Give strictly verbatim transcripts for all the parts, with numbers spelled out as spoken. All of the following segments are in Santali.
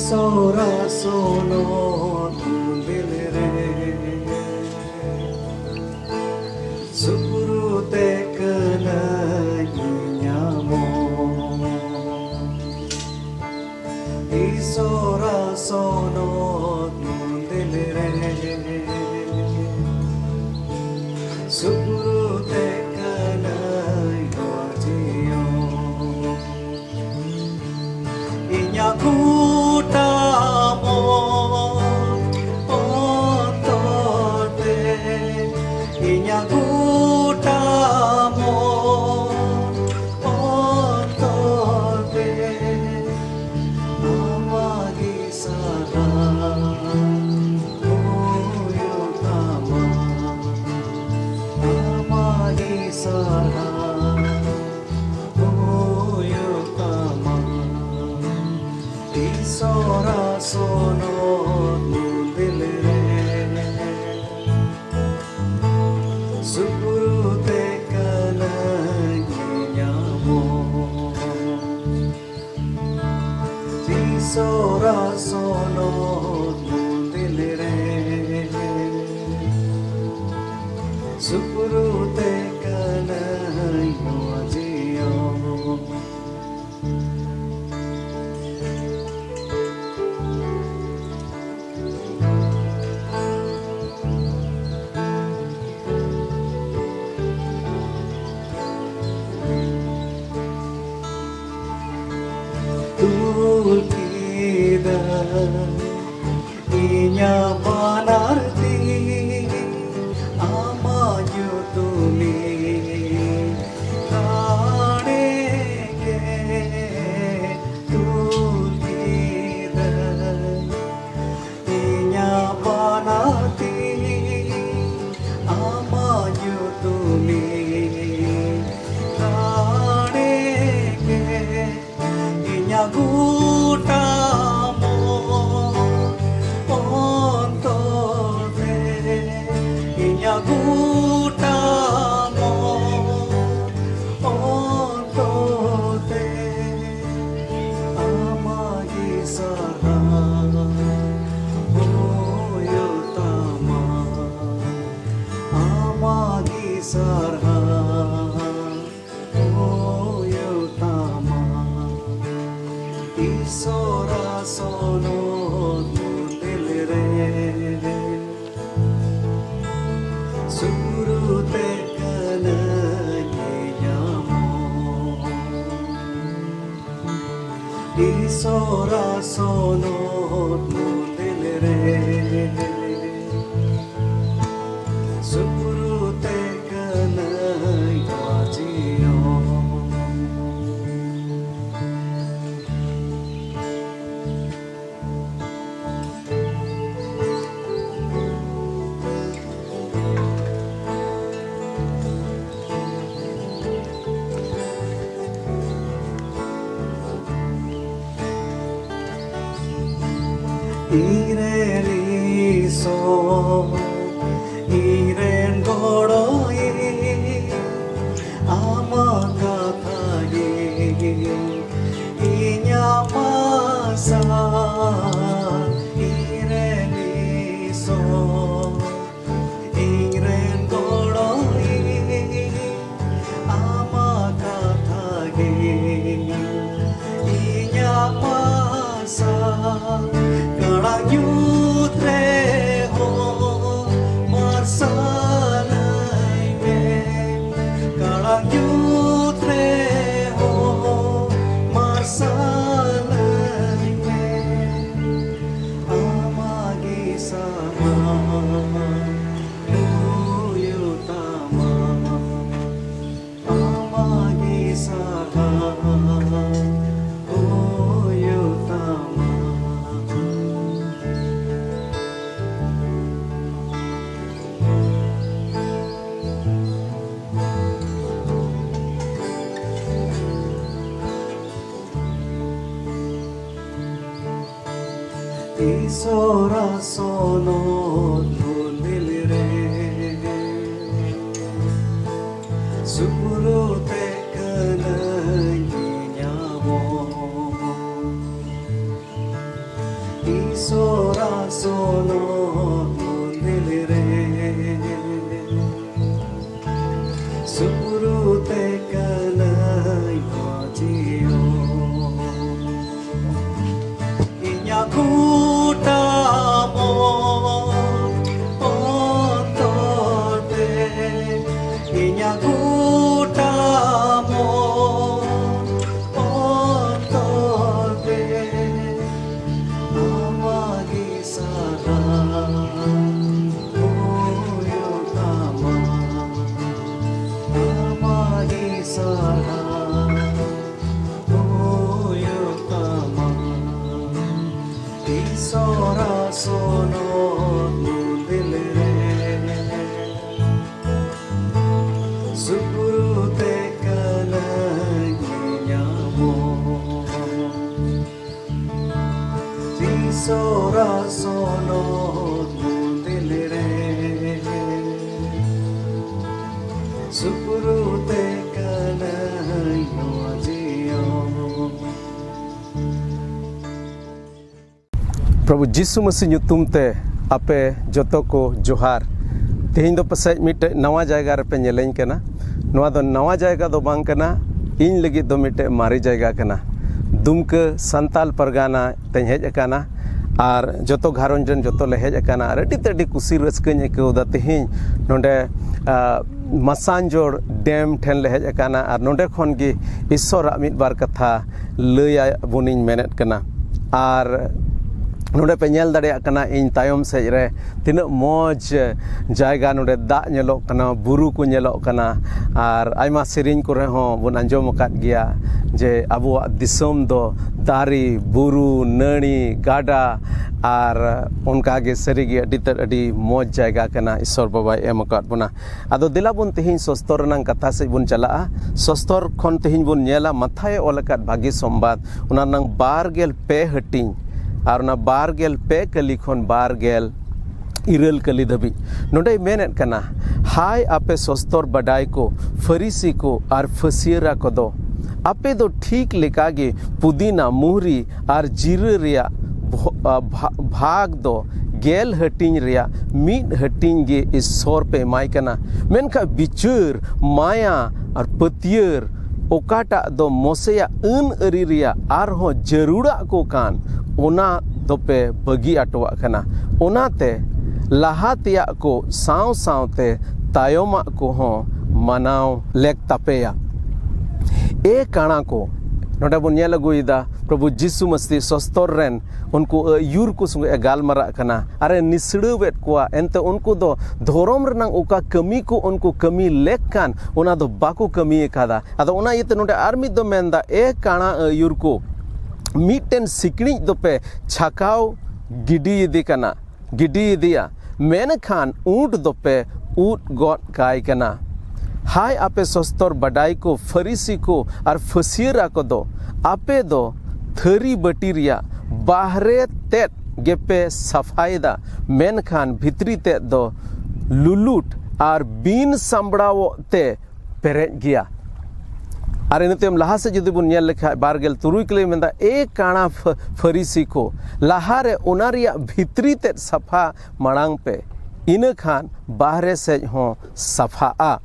ᱥᱚᱨᱟ ᱥᱚᱱᱚᱛ ᱢᱚᱱᱫᱤᱞ ᱨᱮ ᱥᱩᱯᱨᱩ ᱛᱮ ᱠᱟᱹᱱᱟᱹᱧ ᱧᱟᱢᱚᱜ᱾ ᱤᱥᱚᱨᱟ ᱥᱚᱱᱚᱛ ᱢᱚᱱᱫᱤᱞ ᱨᱮ ᱥᱩᱯᱨᱩ ᱛᱮ ᱠᱟᱹᱱᱟᱹᱧ ᱱᱚᱣᱟ ᱡᱤᱭᱚᱱ᱾ ᱤᱧᱟᱜ ᱜᱚᱴᱟ ᱢᱚᱱ ᱚᱱᱛᱚᱨ ᱛᱮ, ᱤᱧᱟᱜ ᱜᱚᱴᱟ ᱢᱚᱱ ᱚᱱᱛᱚᱨ ᱛᱮ, ᱟᱢᱟᱜ ᱜᱮ ᱥᱟᱨᱦᱟᱣ ᱦᱩᱭᱩᱜ ᱛᱟᱢᱟ, ᱟᱢᱟᱜ ᱜᱮ ᱥᱟᱨᱦᱟᱣ ᱦᱩᱭᱩᱜ ᱛᱟᱢᱟ᱾ ᱤᱥᱚᱨᱟ ᱥᱚᱱᱚᱛ ᱢᱚᱱᱫᱤᱞ ᱨᱮ ᱥᱩᱯᱨᱩ ᱛᱮ ᱠᱟᱹᱱᱟᱹᱧ ᱧᱟᱢᱚᱜ᱾ ᱤᱥᱚᱨᱟ ᱥᱚᱱᱚᱛ ᱢᱚᱱᱫᱤᱞ ᱨᱮ ᱥᱩᱯᱨᱩ ᱛᱮ ᱠᱟᱹᱱᱟᱹᱧ ᱱᱚᱣᱟ ᱡᱤᱭᱚᱱ᱾ ᱛᱩᱞ ᱠᱮᱫᱟ ᱤᱧᱟᱜ ᱵᱟᱱᱟᱨ ᱛᱤ ᱟᱢᱟᱜ ᱧᱩᱛᱩᱢᱤᱧ ᱨᱟᱲᱮ ᱜᱮ᱾ ᱛᱩᱞ ᱠᱮᱫᱟ ᱤᱧᱟᱜ ᱵᱟᱱᱟᱨ ᱛᱤ ᱟᱢᱟᱜ ᱧᱩᱛᱩᱢᱤᱧ ᱨᱟᱲᱮ ᱜᱮ᱾ ᱤᱧᱟᱜ ᱜᱚᱴᱟ ᱢᱚᱱ ᱚᱱᱛᱚᱨ ᱥᱟᱨᱦᱟᱣ ᱦᱩᱭᱩᱜ ᱛᱟᱢᱟ᱾ ᱤᱥᱚᱨᱟ ᱥᱚᱱᱚᱛ ᱢᱩᱫᱤᱞ ᱨᱮ ᱥᱩᱨᱩ ᱛᱮ ᱠᱟᱹᱱᱟᱹᱧ ᱧᱟᱢᱚᱜ᱾ ᱤᱥᱚᱨᱟ ᱥᱚᱱᱚᱛ ᱢᱩᱫᱤᱞ ᱨᱮ ᱥᱩᱨᱩ ᱛᱮ ᱠᱟᱹᱱᱟᱹᱧ ᱵᱟᱡᱤᱭᱚ᱾ ᱤᱧᱨᱮᱱ ᱤᱥᱚᱨ, ᱤᱧᱨᱮᱱ ᱜᱚᱲᱚᱭᱤᱡ, ᱟᱢᱟᱜ ᱠᱟᱛᱷᱟ ᱜᱮ ᱤᱧᱟᱜ ᱟᱥᱟ᱾ ᱤᱧᱨᱮᱱ ᱤᱥᱚᱨ, ᱤᱧᱨᱮᱱ ᱜᱚᱲᱚᱭᱤᱡ, ᱟᱢᱟᱜ ᱠᱟᱛᱷᱟ ᱜᱮ ᱤᱧᱟᱜ ᱟᱥᱟ᱾ ᱠᱟᱲᱟᱝ ᱧᱩᱛ ᱨᱮᱦᱚᱸ ᱢᱟᱨᱥᱟᱞᱟᱹᱧ ᱢᱮ, ᱠᱟᱲᱟᱝ ᱧᱩᱛ ᱨᱮᱦᱚᱸ ᱢᱟᱨᱥᱟᱞᱟᱹᱧ ᱢᱮ᱾ ᱟᱢᱟᱜ ᱜᱮ ᱥᱟᱨᱦᱟᱣ ᱦᱩᱭᱩᱜ ᱛᱟᱢᱟ, ᱟᱢᱟᱜ ᱜᱮ ᱥᱟᱨᱦᱟᱣ ᱦᱩᱭᱩᱜ ᱛᱟᱢᱟ᱾ ᱤᱥᱚᱨᱟ ᱥᱚᱱᱚᱛ ᱢᱩᱫᱤᱞ ᱨᱮ ᱥᱩᱨᱩ ᱛᱮ ᱠᱟᱹᱱᱟᱹᱧ ᱧᱟᱢᱚᱜ᱾ ᱤᱥᱚᱨᱟ ᱥᱚᱱᱚᱛ ᱢᱩᱫᱤᱞ ᱨᱮ ᱥᱩᱨᱩ ᱛᱮ ᱠᱟᱹᱱᱟᱹᱧ ᱡᱤᱭᱚᱱ᱾ ᱤᱧᱟᱹᱜ ᱜᱚᱴᱟ ᱢᱚᱱ ᱚᱱᱛᱚᱨ ᱛᱮ, ᱤᱧᱟᱹᱜ ᱜᱚᱴᱟ ᱢᱚᱱ ᱚᱱᱛᱚᱨ ᱛᱮ ᱟᱢᱟᱜ ᱜᱮ ᱥᱟᱨᱦᱟᱣ ᱦᱩᱭᱩᱜ ᱛᱟᱢᱟ, ᱟᱢᱟᱜ ᱜᱮ ᱥᱟᱨᱦᱟᱣ ᱦᱩᱭᱩᱜ ᱛᱟᱢᱟ᱾ ᱤᱥᱚᱨᱟᱜ ᱥᱚᱱᱚᱛ ᱢᱚᱱᱫᱤᱞ ᱨᱮ ᱥᱩᱯᱨᱩ ᱛᱮ ᱠᱟᱹᱱᱟᱹᱧ ᱧᱟᱢᱚᱜ᱾ ᱤᱥᱚᱨᱟᱜ ᱥᱚᱱᱚᱛ ᱢᱚᱱᱫᱤᱞ ᱨᱮ ᱥᱩᱯᱨᱩ ᱛᱮ ᱠᱟᱹᱱᱟᱹᱧ ᱱᱚᱣᱟ ᱡᱤᱭᱚᱱ᱾ ᱯᱨᱚᱵᱷᱩ ᱡᱤᱥᱩ ᱢᱟᱹᱥᱤ ᱧᱩᱛᱩᱢ ᱛᱮ ᱟᱯᱮ ᱡᱚᱛᱚ ᱠᱚ ᱡᱚᱦᱟᱨ᱾ ᱛᱮᱦᱮᱧ ᱫᱚ ᱯᱟᱥᱮᱡ ᱢᱤᱫᱴᱮᱡ ᱱᱟᱣᱟ ᱡᱟᱭᱜᱟ ᱨᱮᱯᱮ ᱧᱮᱞᱮᱧ ᱠᱟᱱᱟ᱾ ᱱᱚᱣᱟ ᱫᱚ ᱱᱟᱣᱟ ᱡᱟᱭᱜᱟ ᱫᱚ ᱵᱟᱝ ᱠᱟᱱᱟ, ᱤᱧ ᱞᱟᱹᱜᱤᱫ ᱫᱚ ᱢᱤᱫᱴᱮᱡ ᱢᱟᱨᱮ ᱡᱟᱭᱜᱟ ᱠᱟᱱᱟ᱾ ᱫᱩᱢᱠᱟᱹ ᱥᱟᱱᱛᱟᱞ ᱯᱟᱨᱜᱟᱱᱟ ᱛᱮᱧ ᱦᱮᱡ ᱟᱠᱟᱱᱟ ᱟᱨ ᱡᱚᱛᱚ ᱜᱷᱟᱨᱚᱸᱡᱽ ᱨᱮᱱ ᱡᱚᱛᱚ ᱞᱮ ᱦᱮᱡ ᱟᱠᱟᱱᱟ ᱟᱨ ᱟᱹᱰᱤ ᱛᱮ ᱟᱹᱰᱤ ᱠᱩᱥᱤ ᱨᱟᱹᱥᱠᱟᱹᱧ ᱟᱹᱭᱠᱟᱹᱣ ᱮᱫᱟ᱾ ᱛᱮᱦᱮᱧ ᱱᱚᱰᱮ, ᱟ, ᱢᱟᱥᱟᱱᱡᱳᱲ ᱰᱮᱢ ᱴᱷᱮᱱ ᱞᱮ ᱦᱮᱡ ᱟᱠᱟᱱᱟ ᱟᱨ ᱱᱚᱰᱮ ᱠᱷᱚᱱ ᱜᱮ ᱤᱥᱚᱨᱟᱜ ᱢᱤᱫ ᱵᱟᱨ ᱠᱟᱛᱷᱟ ᱞᱟᱹᱭ ᱟᱵᱚᱱᱤᱧ ᱢᱮᱱᱮᱫ ᱠᱟᱱᱟ᱾ ᱟᱨ ᱱᱚᱰᱮ ᱯᱮ ᱧᱮᱞ ᱫᱟᱲᱮᱭᱟᱜ ᱠᱟᱱᱟ, ᱤᱧ ᱛᱟᱭᱚᱢ ᱥᱮᱫ ᱨᱮ ᱛᱤᱱᱟᱹᱜ ᱢᱚᱡᱽ ᱡᱟᱭᱜᱟ, ᱱᱚᱰᱮ ᱫᱟᱜ ᱧᱮᱞᱚᱜ ᱠᱟᱱᱟ, ᱵᱩᱨᱩ ᱠᱚ ᱧᱮᱞᱚᱜ ᱠᱟᱱᱟ᱾ ᱟᱨ ᱟᱭᱢᱟ ᱥᱮᱨᱮᱧ ᱠᱚᱨᱮ ᱦᱚᱸ ᱵᱚᱱ ᱟᱸᱡᱚᱢ ᱟᱠᱟᱫ ᱜᱮᱭᱟ ᱡᱮ ᱟᱵᱚᱣᱟᱜ ᱫᱤᱥᱚᱢ ᱫᱚ ᱫᱟᱨᱮ, ᱵᱩᱨᱩ, ᱱᱟᱹᱲᱤ, ᱜᱟᱰᱟ ᱟᱨ ᱚᱱᱠᱟ ᱜᱮ ᱥᱟᱹᱨᱤ ᱜᱮ ᱟᱹᱰᱤ ᱛᱮᱫ ᱟᱹᱰᱤ ᱢᱚᱡᱽ ᱡᱟᱭᱜᱟ ᱠᱟᱱᱟ, ᱤᱥᱚᱨ ᱵᱟᱵᱟᱭ ᱮᱢ ᱟᱠᱟᱫ ᱵᱚᱱᱟ᱾ ᱟᱫᱚ ᱫᱮᱞᱟ ᱵᱚᱱ ᱛᱮᱦᱮᱧ ᱥᱚᱥᱛᱚᱨ ᱨᱮᱱᱟᱝ ᱠᱟᱛᱷᱟ ᱥᱮᱫ ᱵᱚᱱ ᱪᱟᱞᱟᱜᱼᱟ᱾ ᱥᱚᱥᱛᱚᱨ ᱠᱷᱚᱱ ᱛᱮᱦᱮᱧ ᱵᱚᱱ ᱧᱮᱞᱟ ᱢᱟᱛᱷᱟᱭᱮ ᱚᱞ ᱟᱠᱟᱫ ᱵᱷᱟᱹᱜᱤ ᱥᱚᱢᱵᱟᱫ, ᱚᱱᱟ ᱨᱮᱱᱟᱝ ᱵᱟᱨ ᱜᱮᱞ ᱯᱮ ᱦᱟᱹᱴᱤᱧ ᱟᱨ ᱚᱱᱟ ᱵᱟᱨ ᱜᱮᱞ ᱯᱮ ᱠᱟᱹᱞᱤ ᱠᱷᱚᱱ ᱵᱟᱨ ᱜᱮᱞ ᱤᱨᱟᱹᱞ ᱠᱟᱹᱞᱤ ᱫᱷᱟᱹᱵᱤᱡ᱾ ᱱᱚᱰᱮᱭ ᱢᱮᱱᱮᱫ ᱠᱟᱱᱟ, ᱦᱟᱭ ᱟᱯᱮ ᱥᱚᱥᱛᱚᱨ ᱵᱟᱰᱟᱭ ᱠᱚ, ᱯᱷᱟᱹᱨᱤᱥᱤ ᱠᱚ ᱟᱨ ᱯᱷᱟᱹᱥᱤᱭᱟᱹᱨᱟ ᱠᱚᱫᱚ, ᱟᱯᱮ ᱫᱚ ᱴᱷᱤᱠ ᱞᱮᱠᱟᱜᱮ ᱯᱩᱫᱤᱱᱟ, ᱢᱩᱦᱨᱤ ᱟᱨ ᱡᱤᱨᱟᱹ ᱨᱮᱭᱟᱜ ᱵᱷᱚ-, ᱟ, ᱵᱷᱟ-, ᱵᱷᱟᱜᱽ ᱫᱚ ᱜᱮᱞ ᱦᱟᱹᱴᱤᱧ ᱨᱮᱭᱟᱜ ᱢᱤᱫ ᱦᱟᱹᱴᱤᱧ ᱜᱮ ᱤᱥᱥᱚᱨ ᱯᱮ ᱮᱢᱟᱭ ᱠᱟᱱᱟ᱾ ᱢᱮᱱᱠᱷᱟᱱ ᱵᱤᱪᱟᱹᱨ, ᱢᱟᱭᱟ ᱟᱨ ᱯᱟᱹᱛᱭᱟᱹᱨ, ᱚᱠᱟᱴᱟᱜ ᱫᱚ ᱢᱚᱥᱮᱭᱟᱜ ᱟᱹᱱ ᱟᱹᱨᱤ ᱨᱮᱭᱟᱜ ᱟᱨᱦᱚᱸ ᱡᱟᱹᱨᱩᱲᱟᱜ ᱠᱚ ᱠᱟᱱ, ᱚᱱᱟ ᱫᱚᱯᱮ ᱵᱟᱹᱜᱤ ᱟᱴᱚᱣᱟᱜ ᱠᱟᱱᱟ᱾ ᱚᱱᱟᱛᱮ ᱞᱟᱦᱟ ᱛᱮᱭᱟᱜ ᱠᱚ ᱥᱟᱶ ᱥᱟᱶᱛᱮ ᱛᱟᱭᱚᱢᱟᱜ ᱠᱚᱦᱚᱸ ᱢᱟᱱᱟᱣ ᱞᱮᱠ ᱛᱟᱯᱮᱭᱟ᱾ ᱮ ᱠᱟᱬᱟ ᱠᱚ, ᱱᱚᱰᱮ ᱵᱚᱱ ᱧᱮᱞ ᱟᱹᱜᱩᱭᱮᱫᱟ ᱯᱨᱚᱵᱷᱩ ᱡᱤᱥᱩ ᱢᱟᱹᱥᱤ ᱥᱚᱥᱛᱚᱨ ᱨᱮᱱ ᱩᱱᱠᱩ ᱟᱹᱭᱩᱨ ᱠᱚ ᱥᱚᱸᱜᱮ ᱮ ᱜᱟᱞᱢᱟᱨᱟᱜ ᱠᱟᱱᱟ ᱟᱨ ᱮ ᱱᱤᱥᱲᱟᱹᱣᱮᱫ ᱠᱚᱣᱟ᱾ ᱮᱱᱛᱮ ᱩᱱᱠᱩ ᱫᱚ ᱫᱷᱚᱨᱚᱢ ᱨᱮᱱᱟᱜ ᱚᱠᱟ ᱠᱟᱹᱢᱤ ᱠᱚ ᱩᱱᱠᱩ ᱠᱟᱹᱢᱤ ᱞᱮᱠ ᱠᱟᱱ, ᱚᱱᱟ ᱫᱚ ᱵᱟᱠᱚ ᱠᱟᱹᱢᱤ ᱟᱠᱟᱫᱟ᱾ ᱟᱫᱚ ᱚᱱᱟ ᱤᱭᱟᱹᱛᱮ ᱱᱚᱰᱮ ᱟᱨ ᱢᱤᱫ ᱫᱚ ᱢᱮᱱᱫᱟ, ᱮ ᱠᱟᱬᱟ ᱟᱹᱭᱩᱨ ᱠᱚ, ᱢᱤᱫᱴᱮᱱ ᱥᱤᱠᱲᱤᱡ ᱫᱚᱯᱮ ᱪᱷᱟᱠᱟᱣ ᱜᱤᱰᱤᱭᱮᱫᱮ ᱠᱟᱱᱟ, ᱜᱤᱰᱤᱭᱮᱫᱮᱭᱟ, ᱢᱮᱱᱠᱷᱟᱱ ᱩᱸᱴ ᱫᱚᱯᱮ ᱩᱫ ᱜᱚᱫ ᱠᱟᱭ ᱠᱟᱱᱟ᱾ ᱦᱟᱭ ᱟᱯᱮ ᱥᱚᱥᱛᱚᱨ ᱵᱟᱰᱟᱭ ᱠᱚ, ᱯᱷᱟᱹᱨᱤᱥᱤ ᱠᱚ ᱟᱨ ᱯᱷᱟᱹᱥᱭᱟᱹᱨᱟ ᱠᱚᱫᱚ, ᱟᱯᱮ ᱫᱚ ᱛᱷᱟᱹᱨᱤ ᱵᱟᱹᱴᱤ ᱨᱮᱭᱟᱜ ᱵᱟᱦᱨᱮ ᱛᱮᱫ ᱜᱮᱯᱮ ᱥᱟᱯᱷᱟᱭᱮᱫᱟ, ᱢᱮᱱᱠᱷᱟᱱ ᱵᱷᱤᱛᱨᱤ ᱛᱮᱫ ᱫᱚ ᱞᱩᱞᱩᱴ ᱟᱨ ᱵᱤᱱ ᱥᱟᱢᱵᱲᱟᱣᱚᱜ ᱛᱮ ᱯᱮᱨᱮᱡ ᱜᱮᱭᱟ᱾ ᱟᱨ ᱤᱱᱟᱹ ᱛᱟᱭᱚᱢ ᱞᱟᱦᱟ ᱥᱮᱫ ᱡᱩᱫᱤ ᱵᱚᱱ ᱧᱮᱞ ᱞᱮᱠᱷᱟᱡ, ᱵᱟᱨ ᱜᱮᱞ ᱛᱩᱨᱩᱭ ᱠᱚᱞᱮ ᱢᱮᱱᱫᱟ, ᱮ ᱠᱟᱬᱟ ᱯᱷᱟᱹ-, ᱯᱷᱟᱹᱨᱤᱥᱤ ᱠᱚ, ᱞᱟᱦᱟᱨᱮ ᱚᱱᱟ ᱨᱮᱭᱟᱜ ᱵᱷᱤᱛᱨᱤ ᱛᱮᱫ ᱥᱟᱯᱷᱟ ᱢᱟᱲᱟᱝ ᱯᱮ, ᱤᱱᱟᱹ ᱠᱷᱟᱱ ᱵᱟᱦᱨᱮ ᱥᱮᱫ ᱦᱚᱸ ᱥᱟᱯᱷᱟᱜᱼᱟ᱾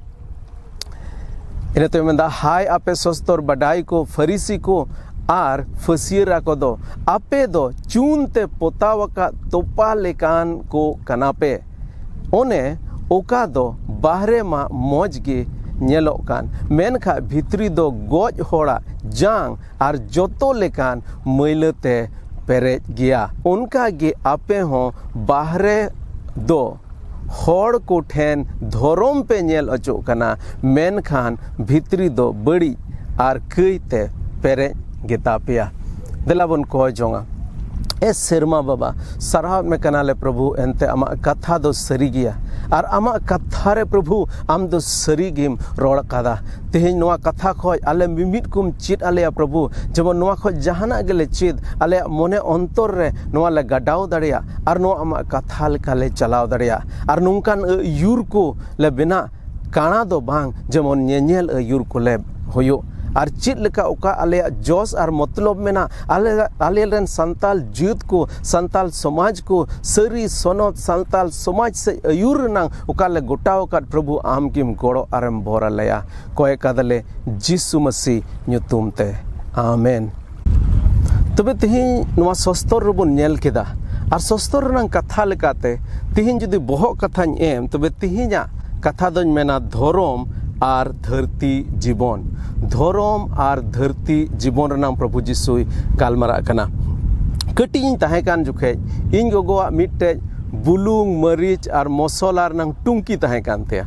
ᱤᱱᱟᱹ ᱛᱟᱭᱚᱢ ᱢᱮᱱᱫᱟ, ᱦᱟᱭ ᱟᱯᱮ ᱥᱚᱥᱛᱚᱨ ᱵᱟᱰᱟᱭ ᱠᱚ, ᱯᱷᱟᱹᱨᱤᱥᱤ ᱠᱚ ᱟᱨ ᱯᱷᱟᱹᱥᱭᱟᱹᱨᱟ ᱠᱚᱫᱚ, ᱟᱯᱮ ᱫᱚ ᱪᱩᱱ ᱛᱮ ᱯᱚᱛᱟᱣ ᱟᱠᱟᱫ ᱛᱚᱯᱟ ᱞᱮᱠᱟᱱ ᱠᱚ ᱠᱟᱱᱟ ᱯᱮ᱾ ᱚᱱᱮ ᱚᱠᱟ ᱫᱚ ᱵᱟᱦᱨᱮ ᱢᱟ ᱢᱚᱡᱽ ᱜᱮ ᱧᱮᱞᱚᱜ ᱠᱟᱱ, ᱢᱮᱱᱠᱷᱟᱱ ᱵᱷᱤᱛᱨᱤ ᱫᱚ ᱜᱚᱡ ᱦᱚᱲᱟᱜ ᱡᱟᱝ ᱟᱨ ᱡᱚᱛᱚ ᱞᱮᱠᱟᱱ ᱢᱟᱹᱭᱞᱟᱹ ᱛᱮ ᱯᱮᱨᱮᱡ ᱜᱮᱭᱟ᱾ ᱚᱱᱠᱟ ᱜᱮ ᱟᱯᱮ ᱦᱚᱸ ᱵᱟᱦᱨᱮ ᱫᱚ ᱦᱚᱲ ᱠᱚ ᱴᱷᱮᱱ ᱫᱷᱚᱨᱚᱢ ᱯᱮ ᱧᱮᱞ ᱚᱪᱚᱜ ᱠᱟᱱᱟ, ᱢᱮᱱᱠᱷᱟᱱ ᱵᱷᱤᱛᱨᱤ ᱫᱚ ᱵᱟᱹᱲᱤᱡ ᱟᱨ ᱠᱟᱹᱭ ᱛᱮ ᱯᱮᱨᱮᱡ ᱜᱮᱛᱟ ᱯᱮᱭᱟ᱾ ᱫᱮᱞᱟ ᱵᱚᱱ ᱠᱚᱭ ᱡᱚᱝᱟ᱾ ᱮ ᱥᱮᱨᱢᱟ ᱵᱟᱵᱟ, ᱥᱟᱨᱦᱟᱣ ᱢᱮ ᱠᱟᱱᱟᱞᱮ ᱯᱨᱚᱵᱷᱩ, ᱮᱱᱛᱮ ᱟᱢᱟᱜ ᱠᱟᱛᱷᱟ ᱫᱚ ᱥᱟᱹᱨᱤ ᱜᱮᱭᱟ᱾ ᱟᱨ ᱟᱢᱟᱜ ᱠᱟᱛᱷᱟ ᱨᱮ ᱯᱨᱚᱵᱷᱩ, ᱟᱢ ᱫᱚ ᱥᱟᱹᱨᱤ ᱜᱮᱢ ᱨᱚᱲ ᱠᱟᱫᱟ᱾ ᱛᱮᱦᱮᱧ ᱱᱚᱣᱟ ᱠᱟᱛᱷᱟ ᱠᱷᱚᱡ ᱟᱞᱮ ᱢᱤᱢᱤᱫ ᱠᱚᱢ ᱪᱮᱫ ᱟᱞᱮᱭᱟ ᱯᱨᱚᱵᱷᱩ, ᱡᱮᱢᱚᱱ ᱱᱚᱣᱟ ᱠᱷᱚᱡ ᱡᱟᱦᱟᱱᱟᱜ ᱜᱮᱞᱮ ᱪᱮᱫ, ᱟᱞᱮᱭᱟᱜ ᱢᱚᱱᱮ ᱚᱱᱛᱚᱨ ᱨᱮ ᱱᱚᱣᱟ ᱞᱮ ᱜᱟᱰᱟᱣ ᱫᱟᱲᱮᱭᱟᱜ ᱟᱨ ᱱᱚᱣᱟ ᱟᱢᱟᱜ ᱠᱟᱛᱷᱟ ᱞᱮᱠᱟ ᱞᱮ ᱪᱟᱞᱟᱣ ᱫᱟᱲᱮᱭᱟᱜ᱾ ᱟᱨ ᱱᱚᱝᱠᱟᱱ ᱟᱹᱭᱩᱨ ᱠᱚ ᱞᱮ ᱵᱮᱱᱟᱜ, ᱠᱟᱬᱟ ᱫᱚ ᱵᱟᱝ, ᱡᱮᱢᱚᱱ ᱧᱮᱧᱮᱞ ᱟᱹᱭᱩᱨ ᱠᱚᱞᱮ ᱦᱩᱭᱩᱜ᱾ ᱟᱨ ᱪᱮᱫ ᱞᱮᱠᱟ ᱚᱠᱟ ᱟᱞᱮᱭᱟᱜ ᱡᱚᱥ ᱟᱨ ᱢᱚᱛᱞᱚᱵ ᱢᱮᱱᱟᱜ, ᱟᱞᱮ, ᱟᱞᱮ ᱨᱮᱱ ᱥᱟᱱᱛᱟᱞ ᱡᱟᱹᱛ ᱠᱚ, ᱥᱟᱱᱛᱟᱞ ᱥᱚᱢᱟᱡᱽ ᱠᱚ ᱥᱟᱹᱨᱤ ᱥᱚᱱᱚᱛ ᱥᱟᱱᱛᱟᱞ ᱥᱚᱢᱟᱡᱽ ᱥᱮᱫ ᱟᱹᱭᱩᱨ ᱨᱮᱱᱟᱝ ᱚᱠᱟ ᱞᱮ ᱜᱚᱴᱟᱣ ᱟᱠᱟᱫ, ᱯᱨᱚᱵᱷᱩ ᱟᱢ ᱜᱮᱢ ᱜᱚᱲᱚ ᱟᱨᱮᱢ ᱵᱚᱨ ᱟᱞᱮᱭᱟ᱾ ᱠᱚᱭ ᱠᱟᱫᱟᱞᱮ ᱡᱤᱥᱩ ᱢᱟᱹᱥᱤ ᱧᱩᱛᱩᱢ ᱛᱮ, ᱟᱢᱮᱱ᱾ ᱛᱚᱵᱮ ᱛᱮᱦᱮᱧ ᱱᱚᱣᱟ ᱥᱚᱥᱛᱚᱨ ᱨᱮᱵᱚᱱ ᱧᱮᱞ ᱠᱮᱫᱟ, ᱟᱨ ᱥᱚᱥᱛᱚᱨ ᱨᱮᱱᱟᱝ ᱠᱟᱛᱷᱟ ᱞᱮᱠᱟᱛᱮ ᱛᱮᱦᱮᱧ ᱡᱩᱫᱤ ᱵᱚᱦᱚᱜ ᱠᱟᱛᱷᱟᱧ ᱮᱢ, ᱛᱚᱵᱮ ᱛᱮᱦᱮᱧᱟᱜ ᱠᱟᱛᱷᱟ ᱫᱚᱧ ᱢᱮᱱᱟ ᱫᱷᱚᱨᱚᱢ ᱟᱨ ᱫᱷᱟᱹᱨᱛᱤ ᱡᱤᱵᱚᱱ᱾ ᱫᱷᱚᱨᱚᱢ ᱟᱨ ᱫᱷᱟᱹᱨᱛᱤ ᱡᱤᱵᱚᱱ ᱨᱮᱱᱟᱝ ᱯᱨᱚᱵᱷᱩ ᱡᱤᱥᱩᱭ ᱜᱟᱞᱢᱟᱨᱟᱜ ᱠᱟᱱᱟ᱾ ᱠᱟᱹᱴᱤᱡ ᱤᱧ ᱛᱟᱦᱮᱸ ᱠᱟᱱ ᱡᱚᱠᱷᱮᱡ ᱤᱧ ᱜᱚᱜᱚᱣᱟᱜ ᱢᱤᱫᱴᱮᱡ ᱵᱩᱞᱩᱝ, ᱢᱟᱹᱨᱤᱪ ᱟᱨ ᱢᱚᱥᱚᱞᱟ ᱨᱮᱱᱟᱝ ᱴᱩᱝᱠᱤ ᱛᱟᱦᱮᱸ ᱠᱟᱱ ᱛᱟᱭᱟ᱾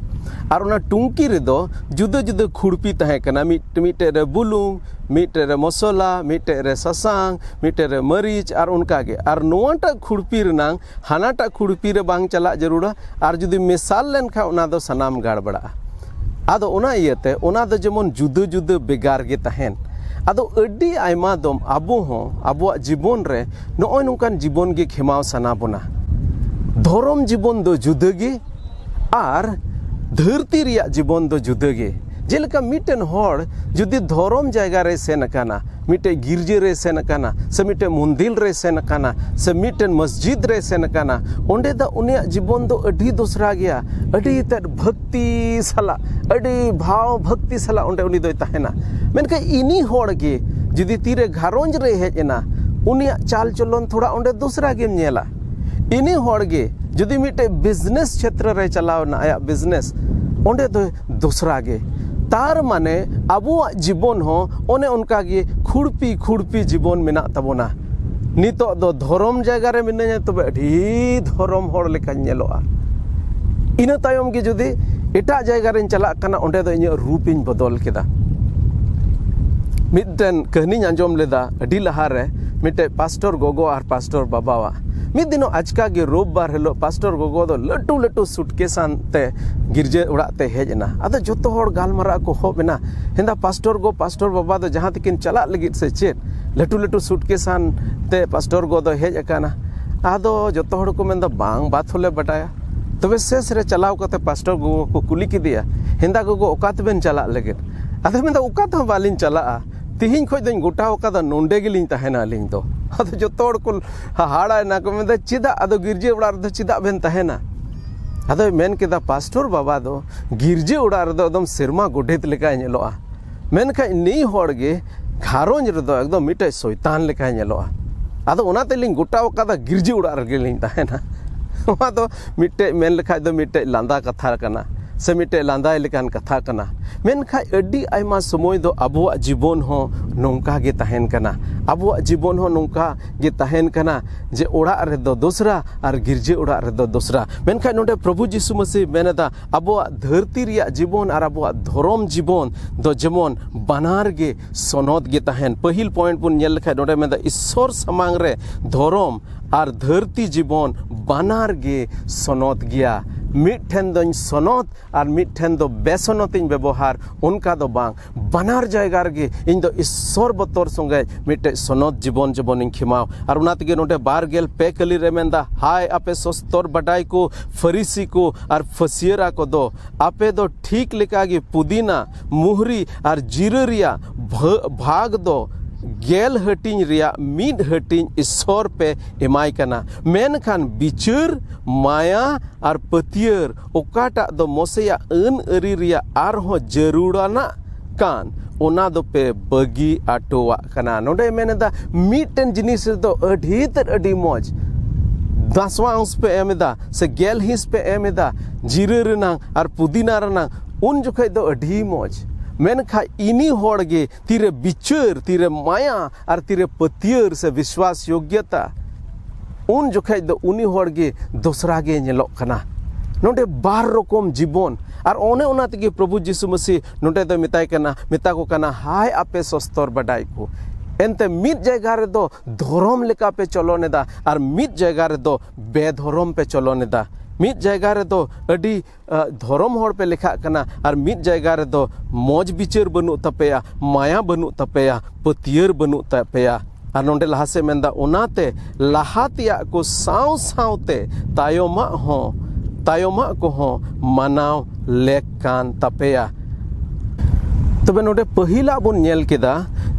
ᱟᱨ ᱚᱱᱟ ᱴᱩᱝᱠᱤ ᱨᱮᱫᱚ ᱡᱩᱫᱟᱹ ᱡᱩᱫᱟᱹ ᱠᱷᱩᱲᱯᱤ ᱛᱟᱦᱮᱸ ᱠᱟᱱᱟ᱾ ᱢᱤᱫ, ᱢᱤᱫᱴᱮᱡ ᱨᱮ ᱵᱩᱞᱩᱝ, ᱢᱤᱫᱴᱮᱡ ᱨᱮ ᱢᱚᱥᱚᱞᱟ, ᱢᱤᱫᱴᱮᱡ ᱨᱮ ᱥᱟᱥᱟᱝ, ᱢᱤᱫᱴᱮᱡ ᱨᱮ ᱢᱟᱹᱨᱤᱪ, ᱟᱨ ᱚᱱᱠᱟ ᱜᱮ᱾ ᱟᱨ ᱱᱚᱣᱟᱴᱟᱜ ᱠᱷᱩᱲᱯᱤ ᱨᱮᱱᱟᱝ ᱦᱟᱱᱟᱴᱟᱜ ᱠᱷᱩᱲᱯᱤ ᱨᱮ ᱵᱟᱝ ᱪᱟᱞᱟᱜ ᱡᱟᱹᱨᱩᱲᱟ, ᱟᱨ ᱡᱩᱫᱤ ᱢᱮᱥᱟᱞ ᱞᱮᱱᱠᱷᱟᱱ ᱚᱱᱟ ᱫᱚ ᱥᱟᱱᱟᱢ ᱜᱟᱲᱵᱟᱲᱟᱜᱼᱟ᱾ ᱟᱫᱚ ᱚᱱᱟ ᱤᱭᱟᱹᱛᱮ ᱚᱱᱟ ᱫᱚ ᱡᱮᱢᱚᱱ ᱡᱩᱫᱟᱹ ᱡᱩᱫᱟᱹ ᱵᱷᱮᱜᱟᱨ ᱜᱮ ᱛᱟᱦᱮᱱ᱾ ᱟᱫᱚ ᱟᱹᱰᱤ ᱟᱭᱢᱟ ᱫᱚᱢ ᱟᱵᱚ ᱦᱚᱸ ᱟᱵᱚᱣᱟᱜ ᱡᱤᱵᱚᱱ ᱨᱮ ᱱᱚᱜᱼᱚᱭ ᱱᱚᱝᱠᱟᱱ ᱡᱤᱵᱚᱱ ᱜᱮ ᱠᱷᱮᱢᱟᱣ ᱥᱟᱱᱟ ᱵᱚᱱᱟ᱾ ᱫᱷᱚᱨᱚᱢ ᱡᱤᱵᱚᱱ ᱫᱚ ᱡᱩᱫᱟᱹ ᱜᱮ, ᱟᱨ ᱫᱷᱟᱹᱨᱛᱤ ᱨᱮᱭᱟᱜ ᱡᱤᱵᱚᱱ ᱫᱚ ᱡᱩᱫᱟᱹ ᱜᱮ᱾ ᱡᱮᱞᱮᱠᱟ ᱢᱤᱫᱴᱮᱱ ᱦᱚᱲ ᱡᱩᱫᱤ ᱫᱷᱚᱨᱚᱢ ᱡᱟᱭᱜᱟ ᱨᱮᱭ ᱥᱮᱱ ᱟᱠᱟᱱᱟ, ᱢᱤᱫᱴᱮᱡ ᱜᱤᱨᱡᱟᱹ ᱨᱮᱭ ᱥᱮᱱ ᱟᱠᱟᱱᱟ, ᱥᱮ ᱢᱤᱫᱴᱮᱡ ᱢᱚᱱᱫᱤᱨ ᱨᱮᱭ ᱥᱮᱱ ᱟᱠᱟᱱᱟ, ᱥᱮ ᱢᱤᱫᱴᱮᱱ ᱢᱚᱥᱡᱤᱫ ᱨᱮᱭ ᱥᱮᱱ ᱟᱠᱟᱱᱟ, ᱚᱸᱰᱮ ᱫᱚ ᱩᱱᱤᱭᱟᱜ ᱡᱤᱵᱚᱱ ᱫᱚ ᱟᱹᱰᱤ ᱫᱚᱥᱨᱟ ᱜᱮᱭᱟ᱾ ᱟᱹᱰᱤ ᱛᱮᱫ ᱵᱷᱟᱹᱠᱛᱤ ᱥᱟᱞᱟᱜ, ᱟᱹᱰᱤ ᱵᱷᱟᱣ ᱵᱷᱟᱹᱠᱛᱤ ᱥᱟᱞᱟᱜ ᱚᱸᱰᱮ ᱩᱱᱤ ᱫᱚᱭ ᱛᱟᱦᱮᱱᱟ᱾ ᱢᱮᱱᱠᱷᱟᱱ ᱤᱱᱤ ᱦᱚᱲ ᱜᱮ ᱡᱩᱫᱤ ᱛᱤᱨᱮ ᱜᱷᱟᱨᱚᱸᱡᱽ ᱨᱮᱭ ᱦᱮᱡ ᱮᱱᱟ, ᱩᱱᱤᱭᱟᱜ ᱪᱟᱞ ᱪᱚᱞᱚᱱ ᱛᱷᱚᱲᱟ ᱚᱸᱰᱮ ᱫᱚᱥᱨᱟ ᱜᱮᱢ ᱧᱮᱞᱟ᱾ ᱤᱱᱤ ᱦᱚᱲ ᱜᱮ ᱡᱩᱫᱤ ᱢᱤᱫᱴᱮᱡ ᱵᱤᱡᱽᱱᱮᱥ ᱪᱷᱮᱛᱨᱚ ᱨᱮ ᱪᱟᱞᱟᱣ ᱮᱱᱟ, ᱟᱭᱟᱜ ᱵᱤᱡᱽᱱᱮᱥ, ᱚᱸᱰᱮ ᱫᱚ ᱫᱚᱥᱨᱟ ᱜᱮ᱾ ᱛᱟᱨ ᱢᱟᱱᱮ ᱟᱵᱚᱣᱟᱜ ᱡᱤᱵᱚᱱ ᱦᱚᱸ ᱚᱱᱮ ᱚᱱᱠᱟ ᱜᱮ ᱠᱷᱩᱲᱯᱤ ᱠᱷᱩᱲᱯᱤ ᱡᱤᱵᱚᱱ ᱢᱮᱱᱟᱜ ᱛᱟᱵᱚᱱᱟ᱾ ᱱᱤᱛᱚᱜ ᱫᱚ ᱫᱷᱚᱨᱚᱢ ᱡᱟᱭᱜᱟ ᱨᱮ ᱢᱤᱱᱟᱹᱧᱟ, ᱛᱚᱵᱮ ᱟᱹᱰᱤ ᱫᱷᱚᱨᱚᱢ ᱦᱚᱲ ᱞᱮᱠᱟᱧ ᱧᱮᱞᱚᱜᱼᱟ᱾ ᱤᱱᱟᱹ ᱛᱟᱭᱚᱢ ᱜᱮ ᱡᱩᱫᱤ ᱮᱴᱟᱜ ᱡᱟᱭᱜᱟ ᱨᱮᱧ ᱪᱟᱞᱟᱜ ᱠᱟᱱᱟ, ᱚᱸᱰᱮ ᱫᱚ ᱤᱧᱟᱹᱜ ᱨᱩᱯ ᱤᱧ ᱵᱚᱫᱚᱞ ᱠᱮᱫᱟ᱾ ᱢᱤᱫᱴᱮᱱ ᱠᱟᱹᱦᱱᱤᱧ ᱟᱸᱡᱚᱢ ᱞᱮᱫᱟ ᱟᱹᱰᱤ ᱞᱟᱦᱟᱨᱮ, ᱢᱤᱫᱴᱮᱡ ᱯᱟᱥᱴᱚᱨ ᱜᱚᱜᱚ ᱟᱨ ᱯᱟᱥᱴᱚᱨ ᱵᱟᱵᱟᱣᱟᱜ᱾ ᱢᱤᱫ ᱫᱤᱱᱚᱜ ᱟᱪᱠᱟ ᱜᱮ ᱨᱳᱵᱵᱟᱨ ᱦᱤᱞᱳᱜ ᱯᱟᱥᱴᱚᱨ ᱜᱚᱜᱚ ᱫᱚ ᱞᱟᱹᱴᱩ ᱞᱟᱹᱴᱩ ᱥᱩᱴᱠᱮᱥ ᱟᱱᱛᱮ ᱜᱤᱨᱡᱟᱹ ᱚᱲᱟᱜ ᱛᱮ ᱦᱮᱡ ᱮᱱᱟ᱾ ᱟᱫᱚ ᱡᱚᱛᱚ ᱦᱚᱲ ᱜᱟᱞᱢᱟᱨᱟᱜ ᱠᱚ ᱦᱚᱵ ᱮᱱᱟ, ᱦᱮᱸᱫᱟ ᱯᱟᱥᱴᱚᱨ ᱜᱚ, ᱯᱟᱥᱴᱚᱨ ᱵᱟᱵᱟ ᱫᱚ ᱡᱟᱦᱟᱸ ᱛᱮᱠᱤᱱ ᱪᱟᱞᱟᱜ ᱞᱟᱹᱜᱤᱫ ᱥᱮ ᱪᱮᱫ, ᱞᱟᱹᱴᱩ ᱞᱟᱹᱴᱩ ᱥᱩᱴᱠᱮᱥ ᱟᱱᱛᱮ ᱯᱟᱥᱴᱚᱨ ᱜᱚ ᱫᱚ ᱦᱮᱡ ᱟᱠᱟᱱᱟ᱾ ᱟᱫᱚ ᱡᱚᱛᱚ ᱦᱚᱲ ᱠᱚ ᱢᱮᱱᱫᱟ, ᱵᱟᱝ, ᱵᱟᱛ ᱦᱚᱞᱮ ᱵᱟᱰᱟᱭᱟ᱾ ᱛᱚᱵᱮ ᱥᱮᱥ ᱨᱮ ᱪᱟᱞᱟᱣ ᱠᱟᱛᱮ ᱯᱟᱥᱴᱚᱨ ᱜᱚᱜᱚ ᱠᱚ ᱠᱩᱞᱤ ᱠᱮᱫᱮᱭᱟ, ᱦᱮᱸᱫᱟ ᱜᱚᱜᱚ, ᱚᱠᱟ ᱛᱮᱵᱮᱱ ᱪᱟᱞᱟᱜ ᱞᱟᱹᱜᱤᱫ? ᱟᱫᱚ ᱢᱮᱱᱫᱟ, "ᱚᱠᱟ ᱛᱮᱦᱚᱸ ᱵᱟᱞᱤᱧ ᱪᱟᱞᱟᱜᱼᱟ, ᱛᱤᱦᱤᱧ ᱠᱷᱚᱱ ᱫᱚᱧ ᱜᱚᱴᱟ ᱟᱠᱟᱫᱟ, ᱱᱚᱸᱰᱮ ᱜᱮᱞᱤᱧ ᱛᱟᱦᱮᱱᱟ ᱟᱹᱞᱤᱧ ᱫᱚ᱾" ᱟᱫᱚ ᱡᱚᱛᱚ ᱦᱚᱲ ᱠᱚ ᱦᱟᱦᱟᱲᱟᱭᱮᱱᱟ, ᱠᱚ ᱢᱮᱱᱫᱟ, "ᱪᱮᱫᱟᱜ ᱟᱫᱚ ᱜᱤᱨᱡᱟᱹ ᱚᱲᱟᱜ ᱨᱮᱫᱚ ᱪᱮᱫᱟᱜ ᱵᱮᱱ ᱛᱟᱦᱮᱱᱟ?" ᱟᱫᱚᱭ ᱢᱮᱱ ᱠᱮᱫᱟ, "ᱯᱟᱥᱴᱚᱨ ᱵᱟᱵᱟ ᱫᱚ ᱜᱤᱨᱡᱟᱹ ᱚᱲᱟᱜ ᱨᱮᱫᱚ ᱮᱠᱫᱚᱢ ᱥᱮᱨᱢᱟ ᱜᱚᱰᱮᱛ ᱞᱮᱠᱟᱭ ᱧᱮᱞᱚᱜᱼᱟ, ᱢᱮᱱᱠᱷᱟᱱ ᱱᱤᱭ ᱦᱚᱲ ᱜᱮ ᱜᱷᱟᱨᱚᱸᱡᱽ ᱨᱮᱫᱚ ᱮᱠᱫᱚᱢ ᱢᱤᱫᱴᱮᱡ ᱥᱚᱭᱛᱟᱱ ᱞᱮᱠᱟᱭ ᱧᱮᱞᱚᱜᱼᱟ᱾ ᱟᱫᱚ ᱚᱱᱟ ᱛᱮᱞᱤᱧ ᱜᱚᱴᱟ ᱟᱠᱟᱫᱟ, ᱜᱤᱨᱡᱟᱹ ᱚᱲᱟᱜ ᱨᱮᱜᱮ ᱞᱤᱧ ᱛᱟᱦᱮᱱᱟ᱾" ᱱᱚᱣᱟ ᱫᱚ ᱢᱤᱫᱴᱮᱡ ᱢᱮᱱ ᱞᱮᱠᱷᱟᱡ ᱫᱚ ᱢᱤᱫᱴᱮᱡ ᱞᱟᱸᱫᱟ ᱠᱟᱛᱷᱟ ᱠᱟᱱᱟ, ᱥᱮ ᱢᱤᱫᱴᱮᱡ ᱞᱟᱸᱫᱟᱭ ᱞᱮᱠᱟᱱ ᱠᱟᱛᱷᱟ ᱠᱟᱱᱟ᱾ ᱢᱮᱱᱠᱷᱟᱡ ᱟᱹᱰᱤ ᱟᱭᱢᱟ ᱥᱚᱢᱚᱭ ᱫᱚ ᱟᱵᱚᱣᱟᱜ ᱡᱤᱵᱚᱱ ᱦᱚᱸ ᱱᱚᱝᱠᱟ ᱜᱮ ᱛᱟᱦᱮᱱ ᱠᱟᱱᱟ᱾ ᱟᱵᱚᱣᱟᱜ ᱡᱤᱵᱚᱱ ᱦᱚᱸ ᱱᱚᱝᱠᱟ ᱜᱮ ᱛᱟᱦᱮᱱ ᱠᱟᱱᱟ ᱡᱮ ᱚᱲᱟᱜ ᱨᱮᱫᱚ ᱫᱚᱥᱨᱟ ᱟᱨ ᱜᱤᱨᱡᱟᱹ ᱚᱲᱟᱜ ᱨᱮᱫᱚ ᱫᱚᱥᱨᱟ᱾ ᱢᱮᱱᱠᱷᱟᱱ ᱱᱚᱰᱮ ᱯᱨᱚᱵᱷᱩ ᱡᱤᱥᱩ ᱢᱟᱹᱥᱤ ᱢᱮᱱ ᱮᱫᱟ, ᱟᱵᱚᱣᱟᱜ ᱫᱷᱟᱹᱨᱛᱤ ᱨᱮᱭᱟᱜ ᱡᱤᱵᱚᱱ ᱟᱨ ᱟᱵᱚᱣᱟᱜ ᱫᱷᱚᱨᱚᱢ ᱡᱤᱵᱚᱱ ᱫᱚ ᱡᱮᱢᱚᱱ ᱵᱟᱱᱟᱨ ᱜᱮ ᱥᱚᱱᱚᱛ ᱜᱮ ᱛᱟᱦᱮᱱ᱾ ᱯᱟᱹᱦᱤᱞ ᱯᱚᱭᱮᱱᱴ ᱵᱚᱱ ᱧᱮᱞ ᱞᱮᱠᱷᱟᱱ ᱱᱚᱰᱮ ᱢᱮᱱᱫᱟ, ᱤᱥᱥᱚᱨ ᱥᱟᱢᱟᱝ ᱨᱮ ᱫᱷᱚᱨᱚᱢ ᱟᱨ ᱫᱷᱟᱹᱨᱛᱤ ᱡᱤᱵᱚᱱ ᱵᱟᱱᱟᱨ ᱜᱮ ᱥᱚᱱᱚᱛ ᱜᱮᱭᱟ᱾ ᱢᱤᱫ ᱴᱷᱮᱱ ᱫᱚᱧ ᱥᱚᱱᱚᱛ ᱟᱨ ᱢᱤᱫ ᱴᱷᱮᱱ ᱫᱚ ᱵᱮᱥᱚᱱᱚᱛᱤᱧ ᱵᱮᱵᱚᱦᱟᱨ, ᱚᱱᱠᱟ ᱫᱚ ᱵᱟᱝ᱾ ᱵᱟᱱᱟᱨ ᱡᱟᱭᱜᱟ ᱨᱮᱜᱮ ᱤᱧ ᱫᱚ ᱤᱥᱥᱚᱨ ᱵᱚᱛᱚᱨ ᱥᱚᱸᱜᱮ ᱢᱤᱫᱴᱮᱡ ᱥᱚᱱᱚᱛ ᱡᱤᱵᱚᱱ ᱡᱮᱢᱚᱱᱤᱧ ᱠᱷᱮᱢᱟᱣ᱾ ᱟᱨ ᱚᱱᱟ ᱛᱮᱜᱮ ᱱᱚᱰᱮ ᱵᱟᱨ ᱜᱮᱞ ᱯᱮ ᱠᱟᱹᱞᱤ ᱨᱮ ᱢᱮᱱᱫᱟ, ᱦᱟᱭ ᱟᱯᱮ ᱥᱚᱥᱛᱚᱨ ᱵᱟᱰᱟᱭ ᱠᱚ, ᱯᱷᱟᱹᱨᱤᱥᱤ ᱠᱚ ᱟᱨ ᱯᱷᱟᱹᱥᱭᱟᱹᱨᱟ ᱠᱚᱫᱚ, ᱟᱯᱮ ᱫᱚ ᱴᱷᱤᱠ ᱞᱮᱠᱟᱜᱮ ᱯᱩᱫᱤᱱᱟ, ᱢᱩᱦᱨᱤ ᱟᱨ ᱡᱤᱨᱟᱹ ᱨᱮᱭᱟᱜ ᱵᱷᱟᱹ-, ᱵᱷᱟᱜᱽ ᱫᱚ ᱜᱮᱞ ᱦᱟᱹᱴᱤᱧ ᱨᱮᱭᱟᱜ ᱢᱤᱫ ᱦᱟᱹᱴᱤᱧ ᱤᱥᱥᱚᱨ ᱯᱮ ᱮᱢᱟᱭ ᱠᱟᱱᱟ, ᱢᱮᱱᱠᱷᱟᱱ ᱵᱤᱪᱟᱹᱨ, ᱢᱟᱭᱟ ᱟᱨ ᱯᱟᱹᱛᱭᱟᱹᱨ, ᱚᱠᱟᱴᱟᱜ ᱫᱚ ᱢᱚᱥᱮᱭᱟᱜ ᱟᱹᱱ ᱟᱹᱨᱤ ᱨᱮᱭᱟᱜ ᱟᱨᱦᱚᱸ ᱡᱟᱹᱨᱩᱲᱟᱱᱟᱜ ᱠᱟᱱ, ᱚᱱᱟ ᱫᱚᱯᱮ ᱵᱟᱹᱜᱤ ᱟᱴᱚᱣᱟᱜ ᱠᱟᱱᱟ᱾ ᱱᱚᱰᱮ ᱢᱮᱱ ᱮᱫᱟ, ᱢᱤᱫᱴᱮᱱ ᱡᱤᱱᱤᱥ ᱨᱮᱫᱚ ᱟᱹᱰᱤ ᱛᱮᱫ ᱟᱹᱰᱤ ᱢᱚᱡᱽ ᱫᱟᱥᱣᱟᱝᱥ ᱯᱮ ᱮᱢ ᱮᱫᱟ, ᱥᱮ ᱜᱮᱞ ᱦᱤᱸᱥ ᱯᱮ ᱮᱢ ᱮᱫᱟ ᱡᱤᱨᱟᱹ ᱨᱮᱱᱟᱝ ᱟᱨ ᱯᱩᱫᱤᱱᱟ ᱨᱮᱱᱟᱝ, ᱩᱱ ᱡᱚᱠᱷᱮᱡ ᱫᱚ ᱟᱹᱰᱤ ᱢᱚᱡᱽ᱾ ᱢᱮᱱᱠᱷᱟᱱ ᱤᱱᱤ ᱦᱚᱲ ᱜᱮ ᱛᱤᱨᱮ ᱵᱤᱪᱟᱹᱨ, ᱛᱤᱨᱮ ᱢᱟᱭᱟ ᱟᱨ ᱛᱤᱨᱮ ᱯᱟᱹᱛᱭᱟᱹᱨ ᱥᱮ ᱵᱤᱥᱣᱟᱥ ᱭᱳᱜᱽᱭᱚᱛᱟ, ᱩᱱ ᱡᱚᱠᱷᱮᱡ ᱫᱚ ᱩᱱᱤ ᱦᱚᱲ ᱜᱮ ᱫᱚᱥᱨᱟ ᱜᱮ ᱧᱮᱞᱚᱜ ᱠᱟᱱᱟ᱾ ᱱᱚᱰᱮ ᱵᱟᱨ ᱨᱚᱠᱚᱢ ᱡᱤᱵᱚᱱ, ᱟᱨ ᱚᱱᱮ ᱚᱱᱟ ᱛᱮᱜᱮ ᱯᱨᱚᱵᱷᱩ ᱡᱤᱥᱩ ᱢᱟᱹᱥᱤ ᱱᱚᱰᱮ ᱫᱚᱭ ᱢᱮᱛᱟᱭ ᱠᱟᱱᱟ, ᱢᱮᱛᱟ ᱠᱚ ᱠᱟᱱᱟ, ᱦᱟᱭ ᱟᱯᱮ ᱥᱚᱥᱛᱚᱨ ᱵᱟᱰᱟᱭ ᱠᱚ᱾ ᱮᱱᱛᱮ ᱢᱤᱫ ᱡᱟᱭᱜᱟ ᱨᱮᱫᱚ ᱫᱷᱚᱨᱚᱢ ᱞᱮᱠᱟ ᱯᱮ ᱪᱚᱞᱚᱱ ᱮᱫᱟ ᱟᱨ ᱢᱤᱫ ᱡᱟᱭᱜᱟ ᱨᱮᱫᱚ ᱵᱮᱫᱷᱚᱨᱚᱢ ᱯᱮ ᱪᱚᱞᱚᱱ ᱮᱫᱟ᱾ ᱢᱤᱫ ᱡᱟᱭᱜᱟ ᱨᱮᱫᱚ ᱟᱹᱰᱤ ᱟ, ᱫᱷᱚᱨᱚᱢ ᱦᱚᱲ ᱯᱮ ᱞᱮᱠᱷᱟᱜ ᱠᱟᱱᱟ, ᱟᱨ ᱢᱤᱫ ᱡᱟᱭᱜᱟ ᱨᱮᱫᱚ ᱢᱚᱡᱽ ᱵᱤᱪᱟᱹᱨ ᱵᱟᱹᱱᱩᱜ ᱛᱟᱯᱮᱭᱟ, ᱢᱟᱭᱟ ᱵᱟᱹᱱᱩᱜ ᱛᱟᱯᱮᱭᱟ, ᱯᱟᱹᱛᱭᱟᱹᱨ ᱵᱟᱹᱱᱩᱜ ᱛᱟᱯᱮᱭᱟ᱾ ᱟᱨ ᱱᱚᱰᱮ ᱞᱟᱦᱟ ᱥᱮᱫ ᱢᱮᱱᱫᱟ, ᱚᱱᱟᱛᱮ ᱞᱟᱦᱟ ᱛᱮᱭᱟᱜ ᱠᱚ ᱥᱟᱶ ᱥᱟᱶᱛᱮ ᱛᱟᱭᱚᱢᱟᱜ ᱦᱚᱸ, ᱛᱟᱭᱚᱢᱟᱜ ᱠᱚᱦᱚᱸ ᱢᱟᱱᱟᱣ ᱞᱮᱠ ᱠᱟᱱ ᱛᱟᱯᱮᱭᱟ᱾ ᱛᱚᱵᱮ ᱱᱚᱰᱮ ᱯᱟᱹᱦᱤᱞᱟᱜ ᱵᱚᱱ ᱧᱮᱞ ᱠᱮᱫᱟ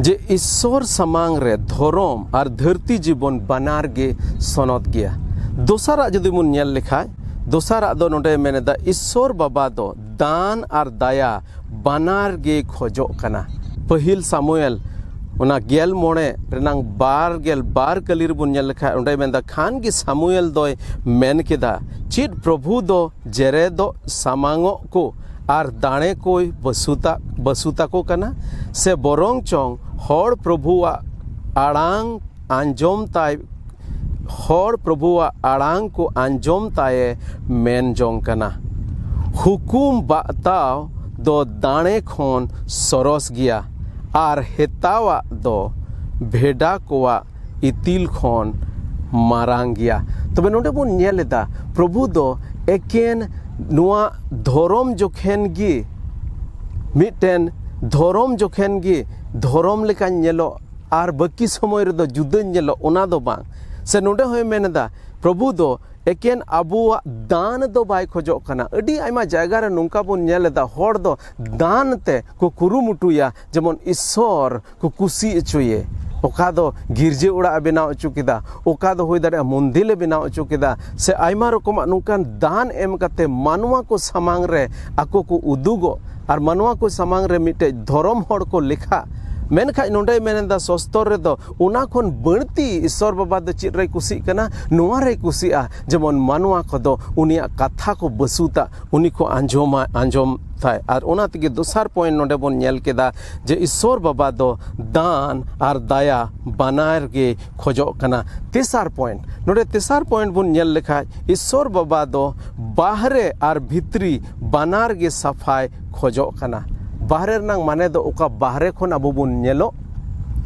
ᱡᱮ ᱤᱥᱥᱚᱨ ᱥᱟᱢᱟᱝ ᱨᱮ ᱫᱷᱚᱨᱚᱢ ᱟᱨ ᱫᱷᱟᱹᱨᱛᱤ ᱡᱤᱵᱚᱱ ᱵᱟᱱᱟᱨ ᱜᱮ ᱥᱚᱱᱚᱛ ᱜᱮᱭᱟ᱾ ᱫᱚᱥᱟᱨᱟᱜ ᱡᱩᱫᱤ ᱵᱚᱱ ᱧᱮᱞ ᱞᱮᱠᱷᱟᱡ, ᱫᱚᱥᱟᱨᱟᱜ ᱫᱚ ᱱᱚᱰᱮ ᱢᱮᱱ ᱮᱫᱟ, ᱤᱥᱥᱚᱨ ᱵᱟᱵᱟ ᱫᱚ ᱫᱟᱱ ᱟᱨ ᱫᱟᱭᱟ ᱵᱟᱱᱟᱨ ᱜᱮ ᱠᱷᱚᱡᱚᱜ ᱠᱟᱱᱟ᱾ ᱯᱟᱹᱦᱤᱞ ᱥᱟᱢᱩᱭᱮᱞ ᱚᱱᱟ ᱜᱮᱞ ᱢᱚᱬᱮ ᱨᱮᱱᱟᱝ ᱵᱟᱨ ᱜᱮᱞ ᱵᱟᱨ ᱠᱟᱹᱞᱤ ᱨᱮᱵᱚᱱ ᱧᱮᱞ ᱞᱮᱠᱷᱟᱡ, ᱚᱸᱰᱮ ᱢᱮᱱᱫᱟ, ᱠᱷᱟᱱ ᱜᱮ ᱥᱟᱢᱩᱭᱮᱞ ᱫᱚᱭ ᱢᱮᱱ ᱠᱮᱫᱟ, ᱪᱮᱫ ᱯᱨᱚᱵᱷᱩ ᱫᱚ ᱡᱮᱨᱮᱫᱚᱜ ᱥᱟᱢᱟᱝᱚᱜ ᱠᱚ ᱟᱨ ᱫᱟᱲᱮ ᱠᱚᱭ ᱵᱟᱹᱥᱩᱛᱟ-, ᱵᱟᱹᱥᱩᱛᱟᱠᱚ ᱠᱟᱱᱟ? ᱥᱮ ᱵᱚᱨᱚᱝ ᱪᱚᱝ ᱦᱚᱲ ᱯᱨᱚᱵᱷᱩᱣᱟᱜ ᱟᱲᱟᱝ ᱟᱸᱡᱚᱢ ᱛᱟᱭ, ᱦᱚᱲ ᱯᱨᱚᱵᱷᱩᱣᱟᱜ ᱟᱲᱟᱝ ᱠᱚ ᱟᱸᱡᱚᱢ ᱛᱟᱭᱮ ᱢᱮᱱ ᱡᱚᱝ ᱠᱟᱱᱟ? ᱦᱩᱠᱩᱢ ᱵᱟᱛᱟᱣ ᱫᱚ ᱫᱟᱲᱮ ᱠᱷᱚᱱ ᱥᱚᱨᱚᱥ ᱜᱮᱭᱟ, ᱟᱨ ᱦᱮᱛᱟᱣᱟᱜ ᱫᱚ ᱵᱷᱮᱰᱟ ᱠᱚᱣᱟᱜ ᱤᱛᱤᱞ ᱠᱷᱚᱱ ᱢᱟᱨᱟᱝ ᱜᱮᱭᱟ᱾ ᱛᱚᱵᱮ ᱱᱚᱰᱮ ᱵᱚᱱ ᱧᱮᱞ ᱮᱫᱟ, ᱯᱨᱚᱵᱷᱩ ᱫᱚ ᱮᱠᱮᱱ ᱱᱚᱣᱟ ᱫᱷᱚᱨᱚᱢ ᱡᱚᱠᱷᱮᱱ ᱜᱮ ᱢᱤᱫᱴᱮᱱ ᱫᱷᱚᱨᱚᱢ ᱡᱚᱠᱷᱮᱱ ᱜᱮ ᱫᱷᱚᱨᱚᱢ ᱞᱮᱠᱟᱧ ᱧᱮᱞᱚᱜ ᱟᱨ ᱵᱟᱹᱠᱤ ᱥᱚᱢᱚᱭ ᱨᱮᱫᱚ ᱡᱩᱫᱟᱹᱧ ᱧᱮᱞᱚᱜ, ᱚᱱᱟ ᱫᱚ ᱵᱟᱝ᱾ ᱥᱮ ᱱᱚᱰᱮ ᱦᱚᱸᱭ ᱢᱮᱱ ᱮᱫᱟ, ᱯᱨᱚᱵᱷᱩ ᱫᱚ ᱮᱠᱮᱱ ᱟᱵᱚᱣᱟᱜ ᱫᱟᱱ ᱫᱚ ᱵᱟᱭ ᱠᱷᱚᱡᱚᱜ ᱠᱟᱱᱟ᱾ ᱟᱹᱰᱤ ᱟᱭᱢᱟ ᱡᱟᱭᱜᱟ ᱨᱮ ᱱᱚᱝᱠᱟ ᱵᱚᱱ ᱧᱮᱞ ᱮᱫᱟ, ᱦᱚᱲ ᱫᱚ ᱫᱟᱱ ᱛᱮ ᱠᱚ ᱠᱩᱨᱩᱢᱩᱴᱩᱭᱟ, ᱡᱮᱢᱚᱱ ᱤᱥᱥᱚᱨ ᱠᱚ ᱠᱩᱥᱤ ᱚᱪᱚᱭᱮ᱾ ᱚᱠᱟ ᱫᱚ ᱜᱤᱨᱡᱟᱹ ᱚᱲᱟᱜ ᱮ ᱵᱮᱱᱟᱣ ᱚᱪᱚ ᱠᱮᱫᱟ, ᱚᱠᱟ ᱫᱚ ᱦᱩᱭ ᱫᱟᱲᱮᱭᱟᱜᱼᱟ ᱢᱚᱱᱫᱤᱨ ᱮ ᱵᱮᱱᱟᱣ ᱚᱪᱚ ᱠᱮᱫᱟ, ᱥᱮ ᱟᱭᱢᱟ ᱨᱚᱠᱚᱢᱟᱜ ᱱᱚᱝᱠᱟᱱ ᱫᱟᱱ ᱮᱢ ᱠᱟᱛᱮ ᱢᱟᱱᱣᱟ ᱠᱚ ᱥᱟᱢᱟᱝ ᱨᱮ ᱟᱠᱚ ᱠᱚ ᱩᱫᱩᱜᱚᱜ ᱟᱨ ᱢᱟᱱᱣᱟ ᱠᱚ ᱥᱟᱢᱟᱝ ᱨᱮ ᱢᱤᱫᱴᱮᱡ ᱫᱷᱚᱨᱚᱢ ᱦᱚᱲ ᱠᱚ ᱞᱮᱠᱷᱟ᱾ ᱢᱮᱱᱠᱷᱟᱡ ᱱᱚᱰᱮᱭ ᱢᱮᱱ ᱮᱫᱟ, ᱥᱚᱥᱛᱚᱨ ᱨᱮᱫᱚ ᱚᱱᱟ ᱠᱷᱚᱱ ᱵᱟᱹᱲᱛᱤ ᱤᱥᱥᱚᱨ ᱵᱟᱵᱟ ᱫᱚ ᱪᱮᱫ ᱨᱮᱭ ᱠᱩᱥᱤᱜ ᱠᱟᱱᱟ? ᱱᱚᱣᱟ ᱨᱮᱭ ᱠᱩᱥᱤᱜᱼᱟ, ᱡᱮᱢᱚᱱ ᱢᱟᱱᱣᱟ ᱠᱚᱫᱚ ᱩᱱᱤᱭᱟᱜ ᱠᱟᱛᱷᱟ ᱠᱚ ᱵᱟᱹᱥᱩᱛᱟ, ᱩᱱᱤ ᱠᱚ ᱟᱸᱡᱚᱢᱟ, ᱟᱸᱡᱚᱢ ᱛᱟᱭ᱾ ᱟᱨ ᱚᱱᱟ ᱛᱮᱜᱮ ᱫᱚᱥᱟᱨ ᱯᱚᱭᱮᱱᱴ ᱱᱚᱰᱮ ᱵᱚᱱ ᱧᱮᱞ ᱠᱮᱫᱟ ᱡᱮ ᱤᱥᱥᱚᱨ ᱵᱟᱵᱟ ᱫᱚ ᱫᱟᱱ ᱟᱨ ᱫᱟᱭᱟ ᱵᱟᱱᱟᱨ ᱜᱮ ᱠᱷᱚᱡᱚᱜ ᱠᱟᱱᱟ᱾ ᱛᱮᱥᱟᱨ ᱯᱚᱭᱮᱱᱴ, ᱱᱚᱰᱮ ᱛᱮᱥᱟᱨ ᱯᱚᱭᱮᱱᱴ ᱵᱚᱱ ᱧᱮᱞ ᱞᱮᱠᱷᱟᱡ, ᱤᱥᱥᱚᱨ ᱵᱟᱵᱟ ᱫᱚ ᱵᱟᱦᱨᱮ ᱟᱨ ᱵᱷᱤᱛᱨᱤ ᱵᱟᱱᱟᱨ ᱜᱮ ᱥᱟᱯᱷᱟᱭ ᱠᱷᱚᱡᱚᱜ ᱠᱟᱱᱟ᱾ ᱵᱟᱦᱨᱮ ᱨᱮᱱᱟᱝ ᱢᱟᱱᱮ ᱫᱚ ᱚᱠᱟ ᱵᱟᱦᱨᱮ ᱠᱷᱚᱱ ᱟᱵᱚ ᱵᱚᱱ ᱧᱮᱞᱚᱜ,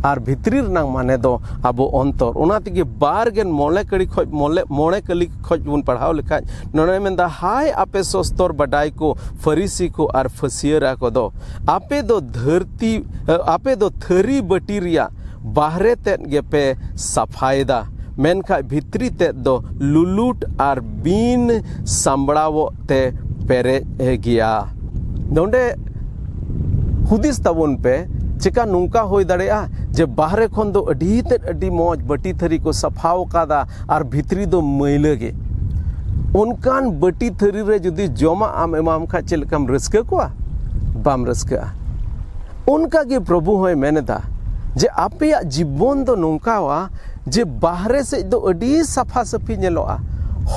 ᱟᱨ ᱵᱷᱤᱛᱨᱤ ᱨᱮᱱᱟᱝ ᱢᱟᱱᱮ ᱫᱚ ᱟᱵᱚ ᱚᱱᱛᱚᱨ᱾ ᱚᱱᱟ ᱛᱮᱜᱮ ᱵᱟᱨ ᱜᱮᱞ ᱢᱚᱬᱮ ᱠᱟᱹᱲᱤ ᱠᱷᱚᱡ, ᱢᱚᱬᱮ, ᱢᱚᱬᱮ ᱠᱟᱹᱞᱤ ᱠᱷᱚᱡ ᱵᱚᱱ ᱯᱟᱲᱦᱟᱣ ᱞᱮᱠᱷᱟᱡ, ᱱᱚᱰᱮ ᱢᱮᱱᱫᱟ, ᱦᱟᱭ ᱟᱯᱮ ᱥᱚᱥᱛᱚᱨ ᱵᱟᱰᱟᱭ ᱠᱚ, ᱯᱷᱟᱹᱨᱤᱥᱤ ᱠᱚ ᱟᱨ ᱯᱷᱟᱹᱥᱭᱟᱹᱨᱟ ᱠᱚᱫᱚ, ᱟᱯᱮ ᱫᱚ ᱫᱷᱟᱹᱨᱛᱤ, ᱟᱯᱮ ᱫᱚ ᱛᱷᱟᱹᱨᱤ ᱵᱟᱹᱴᱤ ᱨᱮᱭᱟᱜ ᱵᱟᱦᱨᱮ ᱛᱮᱫ ᱜᱮᱯᱮ ᱥᱟᱯᱷᱟᱭᱮᱫᱟ, ᱢᱮᱱᱠᱷᱟᱡ ᱵᱷᱤᱛᱨᱤ ᱛᱮᱫ ᱫᱚ ᱞᱩᱞᱩᱴ ᱟᱨ ᱵᱤᱱ ᱥᱟᱢᱵᱲᱟᱣᱚᱜ ᱛᱮ ᱯᱮᱨᱮᱡ ᱜᱮᱭᱟ᱾ ᱱᱚᱰᱮ ᱦᱩᱫᱤᱥ ᱛᱟᱵᱚᱱ ᱯᱮ, ᱪᱮᱠᱟ ᱱᱚᱝᱠᱟ ᱦᱩᱭ ᱫᱟᱲᱮᱭᱟᱜᱼᱟ ᱡᱮ ᱵᱟᱦᱨᱮ ᱠᱷᱚᱱ ᱫᱚ ᱟᱹᱰᱤ ᱛᱮᱫ ᱟᱹᱰᱤ ᱢᱚᱡᱽ ᱵᱟᱹᱴᱤ ᱛᱷᱟᱹᱨᱤ ᱠᱚ ᱥᱟᱯᱷᱟᱣ ᱟᱠᱟᱫᱟ ᱟᱨ ᱵᱷᱤᱛᱨᱤ ᱫᱚ ᱢᱟᱹᱭᱞᱟᱹ ᱜᱮ? ᱚᱱᱠᱟᱱ ᱵᱟᱹᱴᱤ ᱛᱷᱟᱹᱨᱤ ᱨᱮ ᱡᱩᱫᱤ ᱡᱚᱢᱟᱜ ᱟᱢ ᱮᱢᱟᱢ ᱠᱷᱟᱡ, ᱪᱮᱫ ᱞᱮᱠᱟᱢ ᱨᱟᱹᱥᱠᱟᱹ ᱠᱚᱣᱟ? ᱵᱟᱢ ᱨᱟᱹᱥᱠᱟᱹᱜᱼᱟ᱾ ᱚᱱᱠᱟ ᱜᱮ ᱯᱨᱚᱵᱷᱩ ᱦᱚᱸᱭ ᱢᱮᱱ ᱮᱫᱟ ᱡᱮ ᱟᱯᱮᱭᱟᱜ ᱡᱤᱵᱚᱱ ᱫᱚ ᱱᱚᱝᱠᱟᱣᱟ ᱡᱮ ᱵᱟᱦᱨᱮ ᱥᱮᱫ ᱫᱚ ᱟᱹᱰᱤ ᱥᱟᱯᱷᱟ ᱥᱟᱹᱯᱷᱤ ᱧᱮᱞᱚᱜᱼᱟ,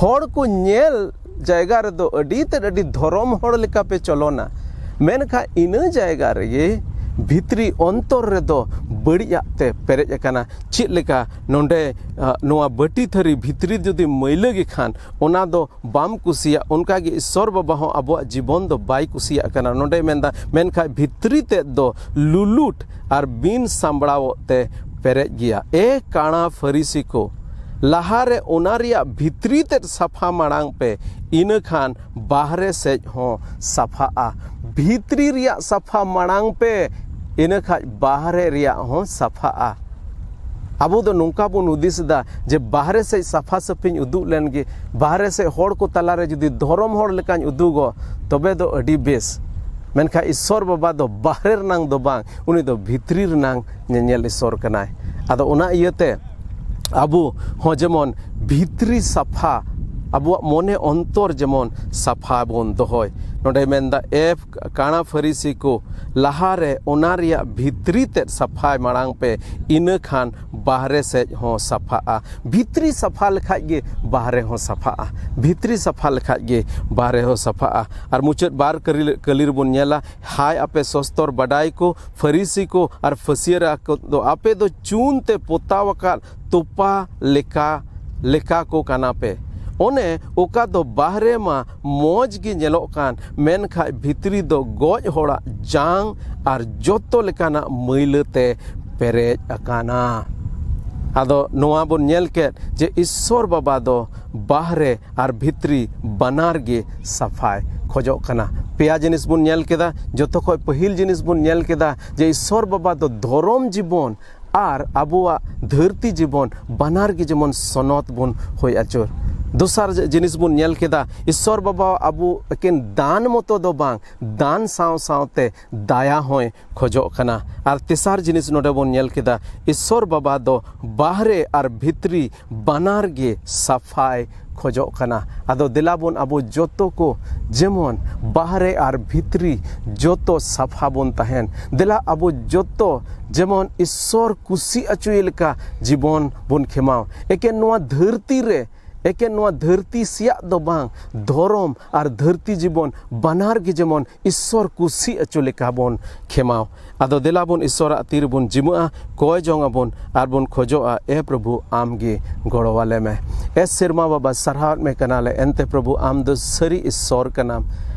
ᱦᱚᱲ ᱠᱚ ᱧᱮᱞ ᱡᱟᱭᱜᱟ ᱨᱮᱫᱚ ᱟᱹᱰᱤ ᱛᱮᱫ ᱟᱹᱰᱤ ᱫᱷᱚᱨᱚᱢ ᱦᱚᱲ ᱞᱮᱠᱟ ᱯᱮ ᱪᱚᱞᱚᱱᱟ, ᱢᱮᱱᱠᱷᱟᱱ ᱤᱱᱟᱹ ᱡᱟᱭᱜᱟ ᱨᱮᱜᱮ ᱵᱷᱤᱛᱨᱤ ᱚᱱᱛᱚᱨ ᱨᱮᱫᱚ ᱵᱟᱹᱲᱤᱡᱟᱜ ᱛᱮ ᱯᱮᱨᱮᱡ ᱟᱠᱟᱱᱟ᱾ ᱪᱮᱫ ᱞᱮᱠᱟ ᱱᱚᱰᱮ, ᱟ, ᱱᱚᱣᱟ ᱵᱟᱹᱴᱤ ᱛᱷᱟᱹᱨᱤ ᱵᱷᱤᱛᱨᱤ ᱡᱩᱫᱤ ᱢᱟᱹᱭᱞᱟᱹ ᱜᱮ ᱠᱷᱟᱱ, ᱚᱱᱟ ᱫᱚ ᱵᱟᱢ ᱠᱩᱥᱤᱭᱟᱜ, ᱚᱱᱠᱟ ᱜᱮ ᱤᱥᱥᱚᱨ ᱵᱟᱵᱟ ᱦᱚᱸ ᱟᱵᱚᱣᱟᱜ ᱡᱤᱵᱚᱱ ᱫᱚ ᱵᱟᱭ ᱠᱩᱥᱤᱭᱟᱜ ᱠᱟᱱᱟ᱾ ᱱᱚᱰᱮ ᱢᱮᱱᱫᱟ, ᱢᱮᱱᱠᱷᱟᱱ ᱵᱷᱤᱛᱨᱤ ᱛᱮᱫ ᱫᱚ ᱞᱩᱞᱩᱴ ᱟᱨ ᱵᱤᱱ ᱥᱟᱢᱵᱲᱟᱣᱚᱜ ᱛᱮ ᱯᱮᱨᱮᱡ ᱜᱮᱭᱟ᱾ ᱮ ᱠᱟᱬᱟ ᱯᱷᱟᱹᱨᱤᱥᱤ ᱠᱚ, ᱞᱟᱦᱟᱨᱮ ᱚᱱᱟ ᱨᱮᱭᱟᱜ ᱵᱷᱤᱛᱨᱤ ᱛᱮᱫ ᱥᱟᱯᱷᱟ ᱢᱟᱲᱟᱝ ᱯᱮ, ᱤᱱᱟᱹ ᱠᱷᱟᱱ ᱵᱟᱦᱨᱮ ᱥᱮᱫ ᱦᱚᱸ ᱥᱟᱯᱷᱟᱜᱼᱟ᱾ ᱵᱷᱤᱛᱨᱤ ᱨᱮᱭᱟᱜ ᱥᱟᱯᱷᱟ ᱢᱟᱲᱟᱝ ᱯᱮ, ᱤᱱᱟᱹ ᱠᱷᱟᱱ ᱵᱟᱦᱨᱮ ᱨᱮᱭᱟᱜ ᱦᱚᱸ ᱥᱟᱯᱷᱟᱜᱼᱟ᱾ ᱟᱵᱚ ᱫᱚ ᱱᱚᱝᱠᱟ ᱵᱚᱱ ᱦᱩᱫᱤᱥ ᱮᱫᱟ ᱡᱮ ᱵᱟᱦᱨᱮ ᱥᱮᱫ ᱥᱟᱯᱷᱟ ᱥᱟᱹᱯᱷᱤᱧ ᱩᱫᱩᱜ ᱞᱮᱱ ᱜᱮ, ᱵᱟᱦᱨᱮ ᱥᱮᱫ ᱦᱚᱲ ᱠᱚ ᱛᱟᱞᱟᱨᱮ ᱡᱩᱫᱤ ᱫᱷᱚᱨᱚᱢ ᱦᱚᱲ ᱞᱮᱠᱟᱧ ᱩᱫᱩᱜᱚᱜ, ᱛᱚᱵᱮ ᱫᱚ ᱟᱹᱰᱤ ᱵᱮᱥ᱾ ᱢᱮᱱᱠᱷᱟᱱ ᱤᱥᱥᱚᱨ ᱵᱟᱵᱟ ᱫᱚ ᱵᱟᱦᱨᱮ ᱨᱮᱱᱟᱝ ᱫᱚ ᱵᱟᱝ, ᱩᱱᱤ ᱫᱚ ᱵᱷᱤᱛᱨᱤ ᱨᱮᱱᱟᱝ ᱧᱮᱧᱮᱞ ᱤᱥᱥᱚᱨ ᱠᱟᱱᱟᱭ᱾ ᱟᱫᱚ ᱚᱱᱟ ᱤᱭᱟᱹᱛᱮ ᱟᱵᱚ ᱦᱚᱸ ᱡᱮᱢᱚᱱ ᱵᱷᱤᱛᱨᱤ ᱥᱟᱯᱷᱟ, ᱟᱵᱚᱣᱟᱜ ᱢᱚᱱᱮ ᱚᱱᱛᱚᱨ ᱡᱮᱢᱚᱱ ᱥᱟᱯᱷᱟ ᱵᱚᱱ ᱫᱚᱦᱚᱭ᱾ ᱱᱚᱰᱮ ᱢᱮᱱᱫᱟ, ᱮ ᱠᱟᱬᱟ ᱯᱷᱟᱹᱨᱤᱥᱤ ᱠᱚ, ᱞᱟᱦᱟᱨᱮ ᱚᱱᱟ ᱨᱮᱭᱟᱜ ᱵᱷᱤᱛᱨᱤ ᱛᱮᱫ ᱥᱟᱯᱷᱟᱭ ᱢᱟᱲᱟᱝ ᱯᱮ, ᱤᱱᱟᱹ ᱠᱷᱟᱱ ᱵᱟᱦᱨᱮ ᱥᱮᱫ ᱦᱚᱸ ᱥᱟᱯᱷᱟᱜᱼᱟ᱾ ᱵᱷᱤᱛᱨᱤ ᱥᱟᱯᱷᱟ ᱞᱮᱠᱷᱟᱡ ᱜᱮ ᱵᱟᱦᱨᱮ ᱦᱚᱸ ᱥᱟᱯᱷᱟᱜᱼᱟ᱾ ᱵᱷᱤᱛᱨᱤ ᱥᱟᱯᱷᱟ ᱞᱮᱠᱷᱟᱡ ᱜᱮ ᱵᱟᱦᱨᱮ ᱦᱚᱸ ᱥᱟᱯᱷᱟᱜᱼᱟ᱾ ᱟᱨ ᱢᱩᱪᱟᱹᱫ ᱵᱟᱨ ᱠᱟᱹᱞᱤ, ᱠᱟᱹᱞᱤ ᱨᱮᱵᱚᱱ ᱧᱮᱞᱟ, ᱦᱟᱭ ᱟᱯᱮ ᱥᱚᱥᱛᱚᱨ ᱵᱟᱰᱟᱭ ᱠᱚ, ᱯᱷᱟᱹᱨᱤᱥᱤ ᱠᱚ ᱟᱨ ᱯᱷᱟᱹᱥᱭᱟᱹᱨᱟ ᱠᱚ ᱫᱚ, ᱟᱯᱮ ᱫᱚ ᱪᱩᱱ ᱛᱮ ᱯᱚᱛᱟᱣ ᱟᱠᱟᱫ ᱛᱚᱯᱟ ᱞᱮᱠᱟ, ᱞᱮᱠᱟ ᱠᱚ ᱠᱟᱱᱟ ᱯᱮ᱾ ᱚᱱᱮ ᱚᱠᱟ ᱫᱚ ᱵᱟᱦᱨᱮ ᱢᱟ ᱢᱚᱡᱽ ᱜᱮ ᱧᱮᱞᱚᱜ ᱠᱟᱱ, ᱢᱮᱱᱠᱷᱟᱡ ᱵᱷᱤᱛᱨᱤ ᱫᱚ ᱜᱚᱡ ᱦᱚᱲᱟᱜ ᱡᱟᱝ ᱟᱨ ᱡᱚᱛᱚ ᱞᱮᱠᱟᱱᱟᱜ ᱢᱟᱹᱭᱞᱟᱹ ᱛᱮ ᱯᱮᱨᱮᱡ ᱟᱠᱟᱱᱟ᱾ ᱟᱫᱚ ᱱᱚᱣᱟ ᱵᱚᱱ ᱧᱮᱞ ᱠᱮᱫ ᱡᱮ ᱤᱥᱥᱚᱨ ᱵᱟᱵᱟ ᱫᱚ ᱵᱟᱦᱨᱮ ᱟᱨ ᱵᱷᱤᱛᱨᱤ ᱵᱟᱱᱟᱨ ᱜᱮ ᱥᱟᱯᱷᱟᱭ ᱠᱷᱚᱡᱚᱜ ᱠᱟᱱᱟ᱾ ᱯᱮᱭᱟ ᱡᱤᱱᱤᱥ ᱵᱚᱱ ᱧᱮᱞ ᱠᱮᱫᱟ᱾ ᱡᱚᱛᱚ ᱠᱷᱚᱡ ᱯᱟᱹᱦᱤᱞ ᱡᱤᱱᱤᱥ ᱵᱚᱱ ᱧᱮᱞ ᱠᱮᱫᱟ ᱡᱮ ᱤᱥᱥᱚᱨ ᱵᱟᱵᱟ ᱫᱚ ᱫᱷᱚᱨᱚᱢ ᱡᱤᱵᱚᱱ ᱟᱨ ᱟᱵᱚᱣᱟᱜ ᱫᱷᱟᱹᱨᱛᱤ ᱡᱤᱵᱚᱱ ᱵᱟᱱᱟᱨ ᱜᱮ ᱡᱮᱢᱚᱱ ᱥᱚᱱᱚᱛ ᱵᱚᱱ ᱦᱩᱭ ᱟᱹᱪᱩᱨ᱾ ᱫᱚᱥᱟᱨ ᱡᱤᱱᱤᱥ ᱵᱚᱱ ᱧᱮᱞ ᱠᱮᱫᱟ, ᱤᱥᱥᱚᱨ ᱵᱟᱵᱟ ᱟᱵᱚ ᱮᱠᱮᱱ ᱫᱟᱱ ᱢᱚᱛᱚ ᱫᱚ ᱵᱟᱝ, ᱫᱟᱱ ᱥᱟᱶ ᱥᱟᱶᱛᱮ ᱫᱟᱭᱟ ᱦᱚᱸᱭ ᱠᱷᱚᱡᱚᱜ ᱠᱟᱱᱟ᱾ ᱟᱨ ᱛᱮᱥᱟᱨ ᱡᱤᱱᱤᱥ ᱱᱚᱰᱮ ᱵᱚᱱ ᱧᱮᱞ ᱠᱮᱫᱟ, ᱤᱥᱥᱚᱨ ᱵᱟᱵᱟ ᱫᱚ ᱵᱟᱦᱨᱮ ᱟᱨ ᱵᱷᱤᱛᱨᱤ ᱵᱟᱱᱟᱨ ᱜᱮ ᱥᱟᱯᱷᱟᱭ ᱠᱷᱚᱡᱚᱜ ᱠᱟᱱᱟ᱾ ᱟᱫᱚ ᱫᱮᱞᱟ ᱵᱚᱱ ᱟᱵᱚ ᱡᱚᱛᱚ ᱠᱚ ᱡᱮᱢᱚᱱ ᱵᱟᱦᱨᱮ ᱟᱨ ᱵᱷᱤᱛᱨᱤ ᱡᱚᱛᱚ ᱥᱟᱯᱷᱟ ᱵᱚᱱ ᱛᱟᱦᱮᱱ᱾ ᱫᱮᱞᱟ ᱟᱵᱚ ᱡᱚᱛᱚ ᱡᱮᱢᱚᱱ ᱤᱥᱥᱚᱨ ᱠᱩᱥᱤ ᱚᱪᱚᱭᱮ ᱞᱮᱠᱟ ᱡᱤᱵᱚᱱ ᱵᱚᱱ ᱠᱷᱮᱢᱟᱣ᱾ ᱮᱠᱮᱱ ᱱᱚᱣᱟ ᱫᱷᱟᱹᱨᱛᱤ ᱨᱮ, ᱮᱠᱮᱱ ᱱᱚᱣᱟ ᱫᱷᱟᱹᱨᱛᱤ ᱥᱮᱭᱟᱜ ᱫᱚ ᱵᱟᱝ, ᱫᱷᱚᱨᱚᱢ ᱟᱨ ᱫᱷᱟᱹᱨᱛᱤ ᱡᱤᱵᱚᱱ ᱵᱟᱱᱟᱨ ᱜᱮ ᱡᱮᱢᱚᱱ ᱤᱥᱥᱚᱨ ᱠᱩᱥᱤ ᱚᱪᱚ ᱞᱮᱠᱟ ᱵᱚᱱ ᱠᱷᱮᱢᱟᱣ᱾ ᱟᱫᱚ ᱫᱮᱞᱟ ᱵᱚᱱ ᱤᱥᱥᱚᱨᱟᱜ ᱛᱤ ᱨᱮᱵᱚᱱ ᱡᱤᱢᱟᱹᱜᱼᱟ, ᱠᱚᱭ ᱡᱚᱝ ᱟᱵᱚᱱ ᱟᱨ ᱵᱚᱱ ᱠᱷᱚᱡᱚᱜᱼᱟ, ᱮ ᱯᱨᱚᱵᱷᱩ, ᱟᱢ ᱜᱮ ᱜᱚᱲᱚ ᱟᱞᱮ ᱢᱮ᱾ ᱮ ᱥᱮᱨᱢᱟ ᱵᱟᱵᱟ, ᱥᱟᱨᱦᱟᱣᱮᱫ ᱢᱮ ᱠᱟᱱᱟᱞᱮ, ᱮᱱᱛᱮ ᱯᱨᱚᱵᱷᱩ, ᱟᱢ ᱫᱚ ᱥᱟᱹᱨᱤ ᱤᱥᱥᱚᱨ ᱠᱟᱱᱟᱢ᱾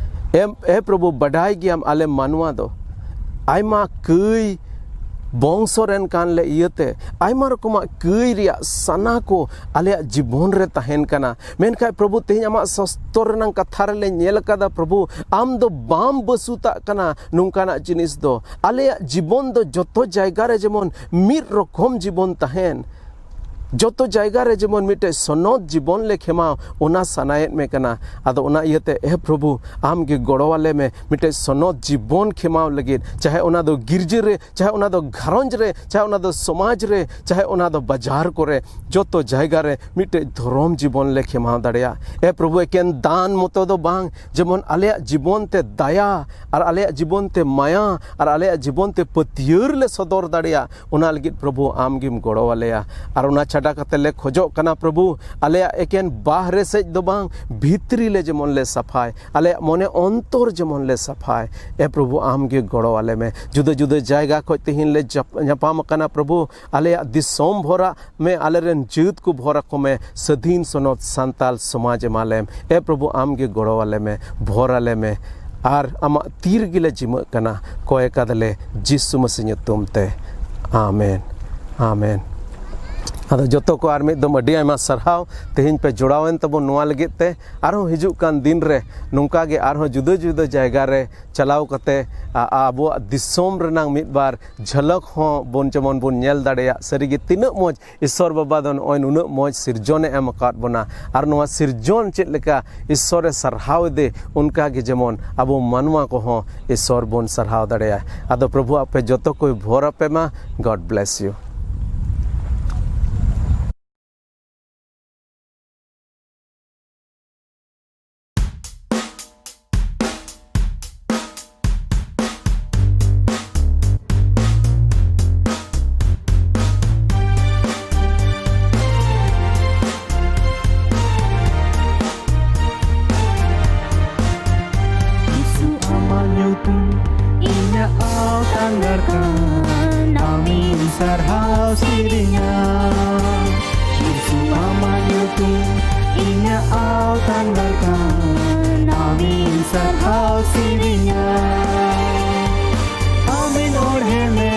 ᱮᱢ, ᱮ ᱯᱨᱚᱵᱷᱩ, ᱵᱟᱰᱟᱭ ᱜᱮᱭᱟᱢ ᱟᱞᱮ ᱢᱟᱱᱣᱟ ᱫᱚ ᱟᱭᱢᱟ ᱠᱟᱹᱭ ᱵᱚᱝᱥᱚ ᱨᱮᱱ ᱠᱟᱱ ᱞᱮ ᱤᱭᱟᱹᱛᱮ ᱟᱭᱢᱟ ᱨᱚᱠᱚᱢᱟᱜ ᱠᱟᱹᱭ ᱨᱮᱭᱟᱜ ᱥᱟᱱᱟ ᱠᱚ ᱟᱞᱮᱭᱟᱜ ᱡᱤᱵᱚᱱ ᱨᱮ ᱛᱟᱦᱮᱱ ᱠᱟᱱᱟ᱾ ᱢᱮᱱᱠᱷᱟᱱ ᱯᱨᱚᱵᱷᱩ, ᱛᱮᱦᱮᱧ ᱟᱢᱟᱜ ᱥᱟᱥᱛᱚᱨ ᱨᱮᱱᱟᱜ ᱠᱟᱛᱷᱟ ᱨᱮᱞᱮ ᱧᱮᱞ ᱟᱠᱟᱫᱟ ᱯᱨᱚᱵᱷᱩ, ᱟᱢ ᱫᱚ ᱵᱟᱢ ᱵᱟᱹᱥᱩᱛᱟᱜ ᱠᱟᱱᱟ ᱱᱚᱝᱠᱟᱱᱟᱜ ᱡᱤᱱᱤᱥ ᱫᱚ᱾ ᱟᱞᱮᱭᱟᱜ ᱡᱤᱵᱚᱱ ᱫᱚ ᱡᱚᱛᱚ ᱡᱟᱭᱜᱟ ᱨᱮ ᱡᱮᱢᱚᱱ ᱢᱤᱫ ᱨᱚᱠᱚᱢ ᱡᱤᱵᱚᱱ ᱛᱟᱦᱮᱱ, ᱡᱚᱛᱚ ᱡᱟᱭᱜᱟ ᱨᱮ ᱡᱮᱢᱚᱱ ᱢᱤᱫᱴᱮᱡ ᱥᱚᱱᱚᱛ ᱡᱤᱵᱚᱱ ᱞᱮ ᱠᱷᱮᱢᱟᱣ, ᱚᱱᱟ ᱥᱟᱱᱟᱭᱮᱫ ᱢᱮ ᱠᱟᱱᱟ᱾ ᱟᱫᱚ ᱚᱱᱟ ᱤᱭᱟᱹᱛᱮ, ᱮ ᱯᱨᱚᱵᱷᱩ, ᱟᱢ ᱜᱮ ᱜᱚᱲᱚ ᱟᱞᱮ ᱢᱮ, ᱢᱤᱫᱴᱮᱡ ᱥᱚᱱᱚᱛ ᱡᱤᱵᱚᱱ ᱠᱷᱮᱢᱟᱣ ᱞᱟᱹᱜᱤᱫ, ᱪᱟᱦᱮ ᱚᱱᱟ ᱫᱚ ᱜᱤᱨᱡᱟᱹ ᱨᱮ, ᱪᱟᱦᱮ ᱚᱱᱟ ᱫᱚ ᱜᱷᱟᱨᱚᱸᱡᱽ ᱨᱮ, ᱪᱟᱦᱮ ᱚᱱᱟ ᱫᱚ ᱥᱚᱢᱟᱡᱽ ᱨᱮ, ᱪᱟᱦᱮ ᱚᱱᱟ ᱫᱚ ᱵᱟᱡᱟᱨ ᱠᱚᱨᱮ, ᱡᱚᱛᱚ ᱡᱟᱭᱜᱟ ᱨᱮ ᱢᱤᱫᱴᱮᱡ ᱫᱷᱚᱨᱚᱢ ᱡᱤᱵᱚᱱ ᱞᱮ ᱠᱷᱮᱢᱟᱣ ᱫᱟᱲᱮᱭᱟᱜ᱾ ᱮ ᱯᱨᱚᱵᱷᱩ, ᱮᱠᱮᱱ ᱫᱟᱱ ᱢᱚᱛᱚ ᱫᱚ ᱵᱟᱝ, ᱡᱮᱢᱚᱱ ᱟᱞᱮᱭᱟᱜ ᱡᱤᱵᱚᱱ ᱛᱮ ᱫᱟᱭᱟ ᱟᱨ ᱟᱞᱮᱭᱟᱜ ᱡᱤᱵᱚᱱ ᱛᱮ ᱢᱟᱭᱟ ᱟᱨ ᱟᱞᱮᱭᱟᱜ ᱡᱤᱵᱚᱱ ᱛᱮ ᱯᱟᱹᱛᱭᱟᱹᱨ ᱞᱮ ᱥᱚᱫᱚᱨ ᱫᱟᱲᱮᱭᱟᱜ, ᱚᱱᱟ ᱞᱟᱹᱜᱤᱫ ᱯᱨᱚᱵᱷᱩ ᱟᱢ ᱜᱮᱢ ᱜᱚᱲᱚ ᱟᱞᱮᱭᱟ᱾ ᱟᱨ ᱚᱱᱟ ᱪᱷᱟᱰᱟ ᱠᱟᱛᱮ ᱞᱮ ᱠᱷᱚᱡᱚᱜ ᱠᱟᱱᱟ ᱯᱨᱚᱵᱷᱩ, ᱟᱞᱮᱭᱟᱜ ᱮᱠᱮᱱ ᱵᱟᱦᱨᱮ ᱥᱮᱡ ᱫᱚ ᱵᱟᱝ, ᱵᱷᱤᱛᱨᱤ ᱞᱮ ᱡᱮᱢᱚᱱ ᱞᱮ ᱥᱟᱯᱷᱟᱭ, ᱟᱞᱮᱭᱟᱜ ᱢᱚᱱᱮ ᱚᱱᱛᱚᱨ ᱡᱮᱢᱚᱱ ᱞᱮ ᱥᱟᱯᱷᱟᱭ᱾ ᱮ ᱯᱨᱚᱵᱷᱩ, ᱟᱢ ᱜᱮ ᱜᱚᱲᱚ ᱟᱞᱮ ᱢᱮ᱾ ᱡᱩᱫᱟᱹ ᱡᱩᱫᱟᱹ ᱡᱟᱭᱜᱟ ᱠᱷᱚᱡ ᱛᱮᱦᱮᱧ ᱞᱮ ᱡᱟᱯ-, ᱧᱟᱯᱟᱢ ᱟᱠᱟᱱᱟ ᱯᱨᱚᱵᱷᱩ, ᱟᱞᱮᱭᱟᱜ ᱫᱤᱥᱚᱢ ᱵᱷᱚᱨᱟᱜ ᱢᱮ, ᱟᱞᱮᱨᱮᱱ ᱡᱟᱹᱛ ᱠᱚ ᱵᱷᱚᱨ ᱟᱠᱚ ᱢᱮ, ᱥᱟᱹᱫᱷᱤᱱ ᱥᱚᱱᱚᱛ ᱥᱟᱱᱛᱟᱞ ᱥᱚᱢᱟᱡᱽ ᱮᱢᱟᱞᱮᱢ᱾ ᱮ ᱯᱨᱚᱵᱷᱩ, ᱟᱢ ᱜᱮ ᱜᱚᱲᱚ ᱟᱞᱮ ᱢᱮ, ᱵᱷᱚᱨ ᱟᱞᱮ ᱢᱮ, ᱟᱨ ᱟᱢᱟᱜ ᱛᱤ ᱨᱮᱜᱮ ᱞᱮ ᱡᱤᱢᱟᱹᱜ ᱠᱟᱱᱟ, ᱠᱚᱭ ᱠᱟᱫᱟᱞᱮ ᱡᱤᱥᱩ ᱢᱟᱹᱥᱤ ᱧᱩᱛᱩᱢ ᱛᱮ, ᱟᱢᱮᱱ, ᱟᱢᱮᱱ᱾ ᱟᱫᱚ ᱡᱚᱛᱚ ᱠᱚ ᱟᱨ ᱢᱤᱫ ᱫᱚᱢ ᱟᱹᱰᱤ ᱟᱭᱢᱟ ᱥᱟᱨᱦᱟᱣ, ᱛᱮᱦᱮᱧ ᱯᱮ ᱡᱚᱲᱟᱣᱮᱱ ᱛᱟᱵᱚᱱ ᱱᱚᱣᱟ ᱞᱟᱹᱜᱤᱫ ᱛᱮ᱾ ᱟᱨᱦᱚᱸ ᱦᱤᱡᱩᱜ ᱠᱟᱱ ᱫᱤᱱ ᱨᱮ ᱱᱚᱝᱠᱟ ᱜᱮ ᱟᱨᱦᱚᱸ ᱡᱩᱫᱟᱹ ᱡᱩᱫᱟᱹ ᱡᱟᱭᱜᱟ ᱨᱮ ᱪᱟᱞᱟᱣ ᱠᱟᱛᱮ ᱟ-, ᱟᱵᱚᱣᱟᱜ ᱫᱤᱥᱚᱢ ᱨᱮᱱᱟᱝ ᱢᱤᱫ ᱵᱟᱨ ᱡᱷᱟᱞᱚᱠ ᱦᱚᱸ ᱵᱚᱱ ᱡᱮᱢᱚᱱ ᱵᱚᱱ ᱧᱮᱞ ᱫᱟᱲᱮᱭᱟᱜ᱾ ᱥᱟᱹᱨᱤᱜᱮ ᱛᱤᱱᱟᱹᱜ ᱢᱚᱡᱽ ᱤᱥᱥᱚᱨ ᱵᱟᱵᱟ ᱫᱚ ᱱᱚᱜᱼᱚᱭ ᱱᱩᱱᱟᱹᱜ ᱢᱚᱡᱽ ᱥᱤᱨᱡᱚᱱᱮ ᱮᱢ ᱟᱠᱟᱫ ᱵᱚᱱᱟ, ᱟᱨ ᱱᱚᱣᱟ ᱥᱤᱨᱡᱚᱱ ᱪᱮᱫ ᱞᱮᱠᱟ ᱤᱥᱥᱚᱨᱮ ᱥᱟᱨᱦᱟᱣ ᱮᱫᱮ, ᱚᱱᱠᱟ ᱜᱮ ᱡᱮᱢᱚᱱ ᱟᱵᱚ ᱢᱟᱱᱣᱟ ᱠᱚᱦᱚᱸ ᱤᱥᱥᱚᱨ ᱵᱚᱱ ᱥᱟᱨᱦᱟᱣ ᱫᱟᱲᱮᱭᱟᱭ᱾ ᱟᱫᱚ ᱯᱨᱚᱵᱷᱩ ᱟᱯᱮ ᱡᱚᱛᱚ ᱠᱚᱭ ᱵᱷᱚᱨ ᱟᱯᱮ ᱢᱟ᱾ God bless you᱾ ᱡᱤᱥᱩ ᱟᱢᱟᱜ ᱧᱩᱛᱩᱢ ᱤᱧᱟᱹᱜ ᱟᱣᱛᱟᱱ ᱜᱟᱲ ᱠᱟᱱ, ᱟᱢᱤᱧ ᱥᱟᱨᱦᱟᱣ ᱥᱮᱨᱮᱧᱟ᱾ ᱡᱤᱥᱩ ᱟᱢᱟᱜ ᱧᱩᱛᱩᱢ ᱤᱧᱟᱹᱜ ᱟᱣᱛᱟᱱ ᱜᱟᱲ ᱠᱟᱱ, ᱟᱢᱤᱧ ᱥᱟᱨᱦᱟᱣ ᱥᱮᱨᱮᱧᱟ᱾ ᱟᱢᱤᱧ ᱚᱲᱦᱮ ᱢᱮ,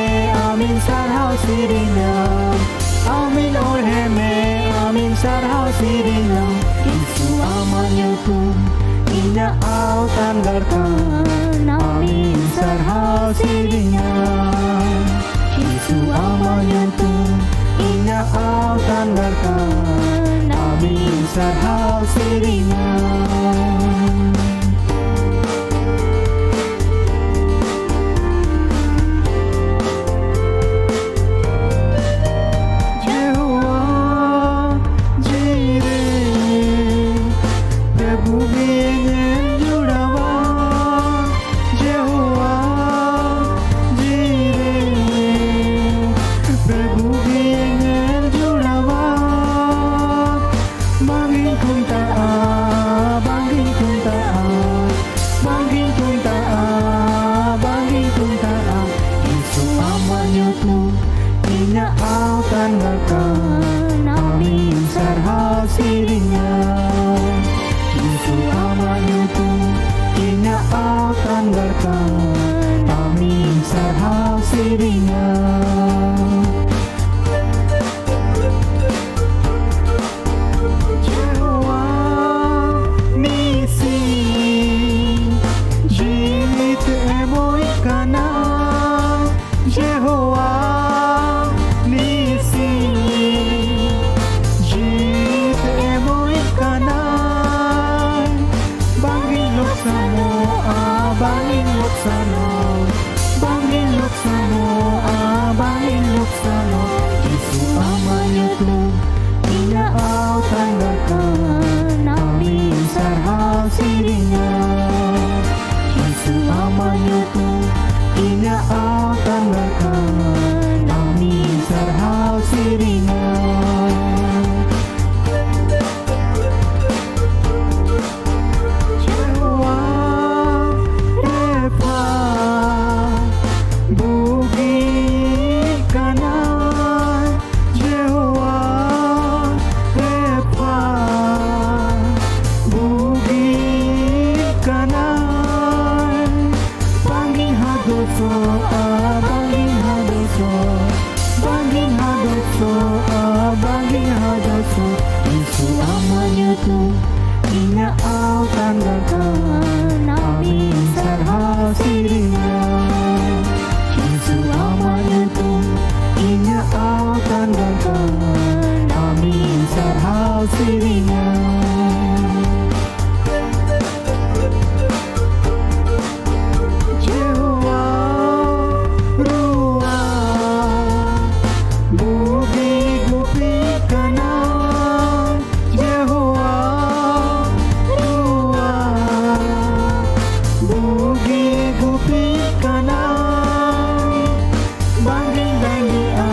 ᱟᱢᱤᱧ ᱥᱟᱨᱦᱟᱣ ᱥᱮᱨᱮᱧᱟ᱾ ᱟᱢᱤᱧ ᱚᱲᱦᱮ ᱢᱮ, ᱟᱢᱤᱧ ᱥᱟᱨᱦᱟᱣ ᱥᱮᱨᱮᱧᱟ᱾ ᱡᱤᱥᱩ ᱟᱢᱟᱜ ᱧᱩᱛᱩᱢ ᱤᱧᱟᱹᱜ ᱟᱣᱛᱟᱱ ᱜᱟᱲ ᱠᱟᱱ, ᱟᱢᱤᱧ ᱥᱟᱨᱦᱟᱣ ᱥᱮᱨᱮᱧᱟ᱾ ᱡᱤᱥᱩ ᱟᱢᱟᱜ ᱧᱩᱛᱩᱢ ᱤᱧᱟᱹᱜ ᱟᱣᱛᱟᱱ ᱜᱟᱲ ᱠᱟᱱ, ᱟᱢᱤᱧ ᱥᱟᱨᱦᱟᱣ ᱥᱮᱨᱮᱧᱟ᱾ ᱡᱮᱦᱳᱣᱟ ᱡᱤᱣᱤ ᱨᱮ ᱯᱨᱚᱵᱷᱩ ᱜᱮ ᱧᱮᱞ ᱡᱩᱲᱟᱣᱟ᱾ ᱡᱮᱦᱳᱣᱟ ᱡᱤᱣᱤ ᱨᱮ ᱯᱨᱚᱵᱷᱩ ᱜᱮ ᱧᱮᱞ ᱡᱩᱲᱟᱣᱟ᱾ ᱵᱟᱝ ᱤᱧ ᱠᱷᱩᱱᱴᱟᱹᱜᱼᱟ, ᱫᱚᱥᱚᱜᱼᱟ, ᱵᱟᱝᱜᱤᱧ ᱦᱟᱫᱚᱥᱚᱜ, ᱵᱟᱝᱜᱤᱧ ᱦᱟᱫᱚᱥᱚᱜᱼᱟ, ᱵᱟᱝᱜᱤᱧ ᱦᱟᱫᱚᱥᱚᱜ᱾ ᱡᱤᱥᱩ ᱟᱢᱟᱜ ᱧᱩᱛᱩᱢ ᱤᱧᱟᱹᱜ ᱟᱣᱛᱟᱱ ᱫᱟᱠᱟᱱ, ᱟᱢᱤᱧ ᱥᱟᱨᱦᱟᱣ ᱥᱮᱨᱮᱧᱟ᱾ ᱡᱤᱥᱩ ᱟᱢᱟᱜ ᱧᱩᱛᱩᱢ ᱤᱧᱟᱹᱜ ᱟᱣᱛᱟᱱ ᱫᱟᱠᱟᱱ, ᱟᱢᱤᱧ ᱥᱟᱨᱦᱟᱣ ᱥᱮᱨᱮᱧᱟ᱾ ᱡᱮᱦᱳᱣᱟ ᱨᱩᱣᱟᱹ ᱵᱩᱜᱤ ᱜᱩᱯᱤ ᱠᱟᱱᱟ᱾ ᱡᱮᱦᱳᱣᱟ ᱨᱩᱣᱟᱹ ᱵᱩᱜᱤ ᱜᱩᱯᱤ ᱠᱟᱱᱟ᱾ ᱵᱟᱝᱤᱧ ᱫᱟᱲᱮᱭᱟᱜᱼᱟ,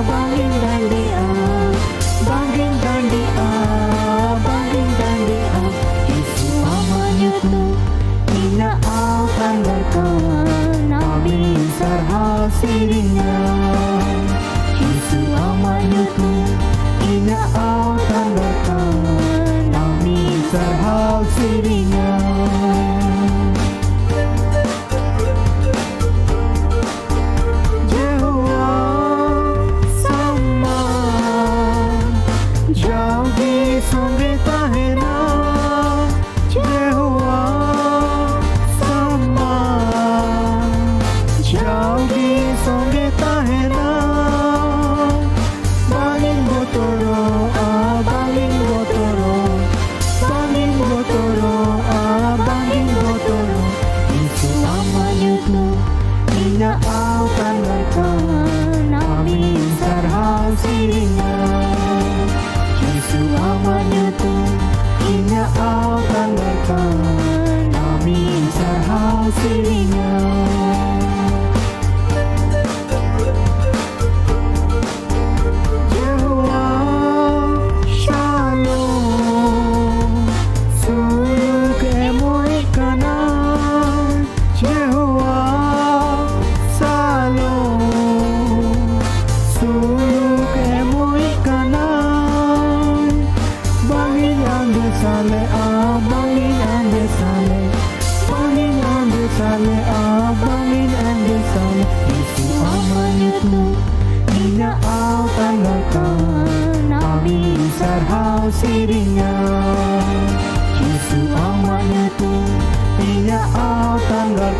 ᱵᱟᱝᱤᱧ ᱫᱟᱲᱮᱭᱟᱜᱼᱟ, ᱵᱟᱝᱤᱧ ᱫᱟᱲᱮᱭᱟᱜᱼᱟ, ᱵᱟᱝᱤᱧ ᱫᱟᱲᱮᱭᱟᱜᱼᱟ᱾ ᱡᱤᱥᱩ ᱟᱢᱟᱜ ᱧᱩᱛᱩᱢ ᱤᱧᱟᱹᱜ ᱟᱣᱛᱟᱱ ᱫᱟᱠᱟᱱ, ᱟᱢᱤᱧ ᱥᱟᱨᱦᱟᱣ ᱥᱮᱨᱮᱧᱟ᱾ ᱡᱤᱥᱩ ᱟᱢᱟᱜ ᱧᱩᱛᱩᱢ ᱤᱧᱟᱹᱜ ᱟᱣᱛᱟᱱ ᱫᱟᱠᱟᱱ, ᱟᱢᱤᱧ ᱥᱟᱨᱦᱟᱣ ᱥᱮᱨᱮᱧᱟ᱾ ᱡᱮᱦᱳᱣᱟ ᱥᱟᱢᱟ ᱡᱟᱣᱜᱮ ᱥᱚᱸᱜᱮ ᱛᱟᱦᱮᱱᱟ᱾ ᱡᱮᱦᱳᱣᱟ ᱥᱟᱢᱟ ᱡᱟᱣᱜᱮ ᱥᱚᱸᱜᱮ ᱛᱟᱢ᱾ ᱡᱤᱥᱩ ᱟᱢᱟᱜ ᱧᱩᱛᱩᱢ ᱤᱧᱟᱹᱜ ᱟᱣᱛᱟᱱ ᱜᱟᱲ ᱠᱟᱱ, ᱟᱢᱤᱧ ᱥᱟᱨᱦᱟᱣ ᱥᱮᱨᱮᱧᱟ᱾ ᱡᱤᱥᱩ ᱟᱢᱟᱜ ᱧᱩᱛᱩᱢ ᱤᱧᱟᱹᱜ ᱟᱣᱛᱟᱱ ᱜᱟᱲ